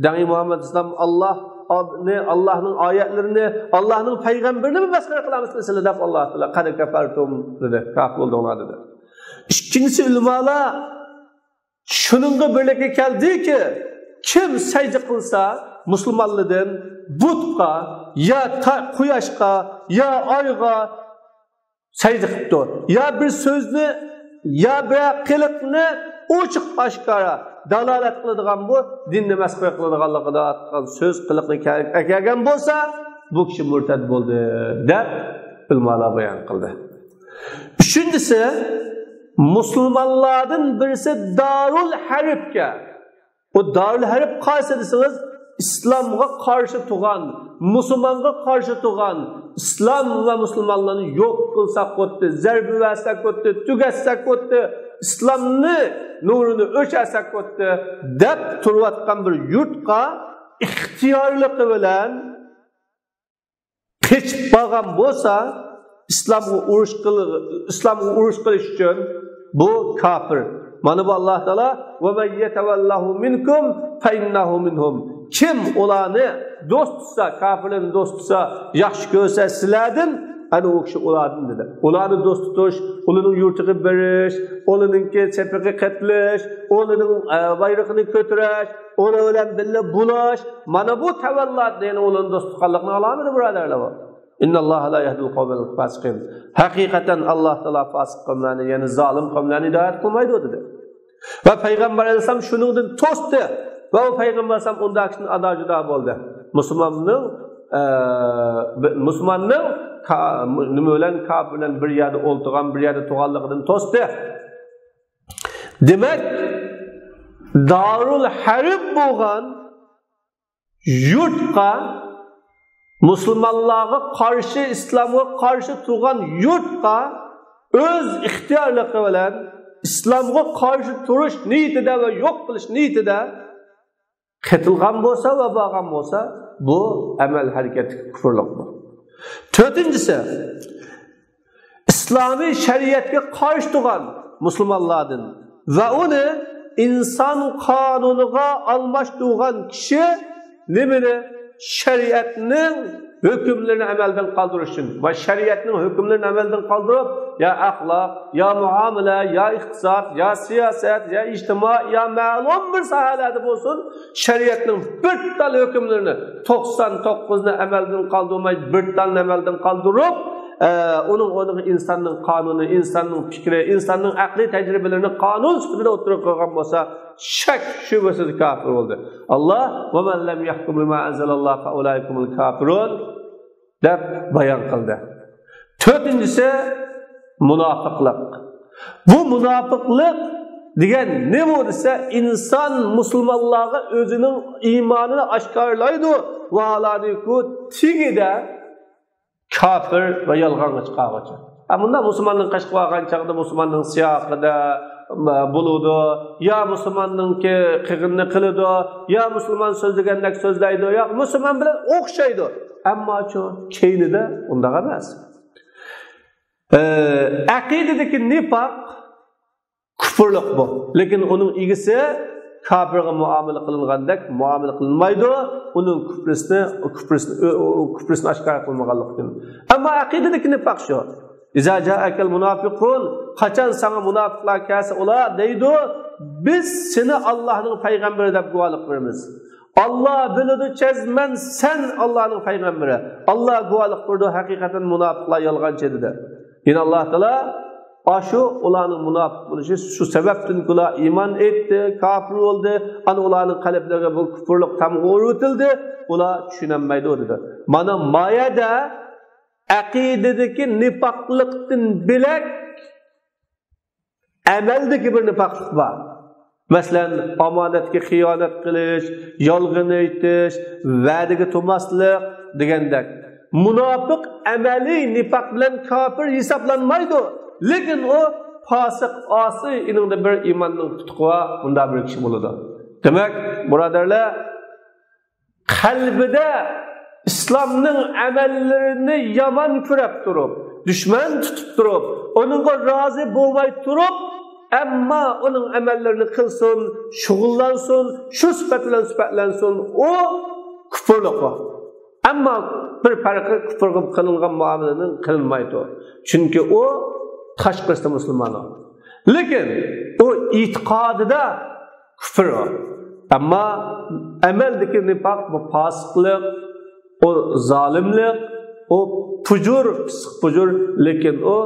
دەڭگى مۇھەممەد ئەلەيھىسسالام ئاللاھنى، ئاللاھنىڭ ئايەتلىرىنى، ئاللاھنىڭ پەيغەمبىرىنىمۇ مەسخىرە قىلامىز سىلەر دەپ ئاللاھ تائالا قەد كەفەرتۇم دېدى، كاپىر بولدۇڭلار دېدى. ئىككىنچىسى ئۆلىمالار شۇنىڭغا بىرلىككە كەلدىكى، كىم سەجدە قىلسا مۇسۇلمانلاردىن بۇتقا، يا تا-، قۇياشقا، يا ئايغا سەجدە قىپتۇ، يا بىر سۆزنى، يا بىر قىلىقنى ئوچۇق ئاشكارا دالالەت قىلىدىغان، بۇ دىننى مەسخىرە قىلىدىغانلىقىدا ئاتقان سۆز قىلىقنى كە-، ئەكەلگەن بولسا، بۇ كىشى مۇرتەد بولدى دەپ ئۆلىمالار بايان قىلدى. ئۈچىنچىسى، مۇسۇلمانلاردىن بىرسى دارۇل ھەربكە. ئۇ دارۇل ھەرب قايسى دېسىڭىز، ئىسلامغا قارشى تۇرغان، مۇسۇلمانغا قارشى تۇرغان، ئىسلام ۋە مۇسۇلمانلارنى يوق قىلساق بولدى، زەربە بەرسەك بولدى، تۈگەتسەك بولدى، ئىسلامنى نۇرىنى ئۆچۈرسەك بولدى دەپ تۇرۇۋاتقان بىر يۇرتقا ئىختىيارلىقى بىلەن قېچىپ بارغان بولسا، ئىسلامغا ئۇرۇش قىل-، ئىسلامغا ئۇرۇش قىلىش ئۈچۈن بۇ كاپىر. مانا بۇ ئاللاھ تائالا، «ۋە مەن يەتەۋەللەھۇم مىنكۇم فەئىننەھۇ مىنھۇم». كىم ئۇلارنى دوست تۇتسا، كاپىرلارنى دوست تۇتسا، ياخشى كۆرسە سىلەردىن، ئەنە ئۇ كىشى ئۇلاردىن دېدى. ئۇلارنى دوست تۇتۇش، ئۇلارنىڭ يۇرتىغا بېرىش، ئۇلارنىڭكى سېپىغا قېتىلىش، ئۇلارنىڭ، ئە، بايرىقىنى كۆتۈرۈش، ئۇلار بىلەن بىللە بولۇش، مانا بۇ تەۋەللات، يەنى ئۇلارنى دوست تۇتقانلىقنىڭ ئالامىتى، بۇرادەرلەر، بۇ. «ئىنناللاھە لا يەھدىل قەۋمەل فاسىقىن». ھەقىقەتەن ئاللاھ تائالا فاسىق قەۋملەرنى، يەنى زالىم قەۋملەرنى ھىدايەت قىلمايدۇ، دېدى. ۋە پەيغەمبەر ئەلەيھىسسالام شۇنىڭدىن توستى. ۋە ئۇ پەيغەمبەر ئەلەيھىسسالام ئۇنداق كىشىدىن ئادا جۇدا بولدى. مۇسۇلماننىڭ، ئە، بى-، مۇسۇلماننىڭ کا-، نېمە بىلەن، كاپىر بىلەن بىر يەردە ئولتۇرغان، بىر يەردە تۇرغانلىقىدىن توستى. دېمەك، دارۇل ھەرب بولغان يۇرتقا، مۇسۇلمانلارغا قارشى، ئىسلامغا قارشى تۇرغان يۇرتقا ئۆز ئىختىيارلىقى بىلەن ئىسلامغا قارشى تۇرۇش نىيىتىدە ۋە يوق قىلىش نىيىتىدە قېتىلغان بولسا ۋە بارغان بولسا، بۇ ئەمەل ھەرىكەتتىكى كۇفۇرلۇقتۇر. تۆتىنچىسى، ئىسلامىي شەرىئەتكە قارشى تۇرغان مۇسۇلمانلاردىن ۋە ئۇنى ئىنسان قانۇنىغا ئالماشتۇرغان كىشى نېمىنى؟ شەرىئەتنىڭ ھۆكۈملىرىنى ئەمەلدىن قالدۇرۇش ئۈچۈن ۋە شەرىئەتنىڭ ھۆكۈملىرىنى ئەمەلدىن قالدۇرۇپ، يا ئەخلاق، يا مۇئامىلە، يا ئىقتىساد، يا سىياسەت، يا ئىجتىمائىي، يا مەلۇم بىر ساھەلەردە بولسۇن، شەرىئەتنىڭ بىر تال ھۆكۈملىرىنى، توقسان توققۇزنى ئەمەلدىن قالدۇرماي، بىر تالنى ئەمەلدىن قالدۇرۇپ، ئە، ئۇنىڭ ئورنىغا ئىنساننىڭ قانۇنى، ئىنساننىڭ پىكرى، ئىنساننىڭ ئەقلىي تەجرىبىلىرىنى قانۇن سۈپىتىدە ئوتتۇرىغا قويغان بولسا، شەك شۈبھىسىز كاپىر بولدى. ئاللا، «ۋەمەن لەم يەھكۇم بىما ئەنزەلەللاھ فەئۇلائىكە ھۇمۇل كافىرۇن» دەپ بايان قىلدى. تۆتىنچىسى، مۇناپىقلىق. بۇ مۇناپىقلىق دېگەن نېمە دېسە، ئىنسان مۇسۇلمانلارغا ئۆزىنىڭ ئىمانىنى ئاشكارىلايدۇ، ۋاھالانىكۇ تېگىدە كاپىر ۋە يالغانغا چىقارغۇچى. ھە، مۇنداق مۇسۇلماننىڭ قېشىغا بارغان چاغدا مۇسۇلماننىڭ سىياقىدا بولىدۇ، يا مۇسۇلماننىڭكى قىلغىنىنى قىلىدۇ، يا مۇسۇلمان سۆزلىگەندەك سۆزلەيدۇ، يا مۇسۇلمان بىلەن ئوخشايدۇ. ئەمماچۇ كەينىدە ئۇنداق ئەمەس. ئە، ئەقىدىدىكى نىپاق كۇپۇرلۇق بۇ. لېكىن ئۇنىڭ ئىگىسى كاپىرغا مۇئامىلە قىلىنغاندەك مۇئامىلە قىلىنمايدۇ. ئۇنىڭ كۇپرىسىنى، كۇپرىسىنى، ئۆ-، ئۆ-، كۇپرىسىنى ئاشكارا قىلمىغانلىقتىن. ئەمما ئەقىدىدىكى نىپاق شۇ. «ئىزا جائەكەل مۇنافىقۇن»، قاچان ساڭا مۇناپىقلار كەلسە، ئۇلار دەيدۇ، «بىز سېنى ئاللاھنىڭ پەيغەمبىرى دەپ گۇۋاھلىق بېرىمىز. ئاللا بىلىدۇ جەزمەن سەن ئاللانىڭ پەيغەمبىرى. ئاللا گۇۋاھلىق بېرىدۇ، ھەقىقەتەن مۇناپىقلار يالغانچى» دېدى. يەنە ئاللا تائالا ئاشۇ ئۇلارنىڭ مۇناپىق بولۇشى شۇ سەۋەبتىنكى ئۇلار ئىمان ئېيتتى، كاپىر بولدى، ئانا ئۇلارنىڭ قەلبلىرىگە بۇ كۇپۇرلۇق تامغا ئۇرۇۋېتىلدى، ئۇلار چۈشىنەلمەيدۇ دېدى. مانا ما يەردە ئەقىدىدىكى نىپاقلىقتىن بۆلەك ئەمەلدىكى بىر نىپاقلىق بار. مەسىلەن، ئامانەتكە خىيانەت قىلىش، يالغان ئېيتىش، ۋەدىگە تۇرماسلىق دېگەندەك. مۇناپىق ئەمەلىي نىپاق بىلەن كاپىر ھېسابلانمايدۇ. لېكىن ئۇ پاسىق، ئاسىي، ئېنىڭدا بىر ئىماننىڭ تۇتۇقى بار، بۇنداق بىر كىشى بولىدۇ. دېمەك، بۇرادەرلەر، قەلبىدە ئىسلامنىڭ ئەمەللىرىنى يامان كۆرۈپ تۇرۇپ، دۈشمەن تۇتۇپ تۇرۇپ، ئۇنىڭغا رازى بولماي تۇرۇپ، ئەمما ئۇنىڭ ئەمەللىرىنى قىلسۇن، شۇغۇللانسۇن، شۇ سۈپەت بىلەن سۈپەتلەنسۇن، ئۇ كۇپۇرلۇق ئۇ. ئەمما بىر پەرقى، كۇپۇرغا قىلىنغان مۇئامىلىنىڭ قىلىنمايدۇ. چۈنكى ئۇ تاشقىرىسىدا مۇسۇلمان ئۇ. لېكىن ئۇ ئېتىقادىدا كۇفر ئۇ. ئەمما ئەمەلدىكى نىپاق بۇ پاسىقلىق، ئۇ زالىملىق، ئۇ پۇجۇر، پىسىق پۇجۇر، لېكىن ئۇ،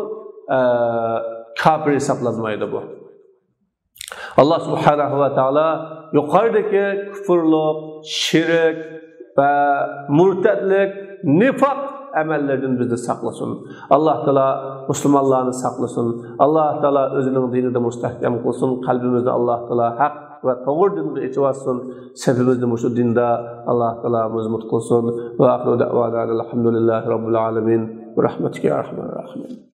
ئە، كاپىر ھېسابلانمايدۇ بۇ. ئاللا سۇبھانەھۇ ۋە تائالا يۇقىرىدىكى كۇفرلۇق، شىرك ۋە مۇرتەتلىك، نىفاق ئەمەللىرىدىن بىزنى ساقلىسۇن. ئاللا تائالا مۇسۇلمانلارنى ساقلىسۇن. ئاللا تائالا ئۆزىنىڭ دىنىدا مۇستەھكەم قىلسۇن. قەلبىمىزنى ئاللا تائالا ھەق ۋە توغرا دىنغا ئېچىۋاتسۇن. سېپىمىزنى مۇشۇ دىندا ئاللا تائالا مەزمۇت قىلسۇن. ۋە ئاخىرۇ دەئۋانا ئەلھەمدۇلىللاھى رەببىل ئالەمىن. بىرەھمەتىكە يا ئەرھەمەر راھىمىن.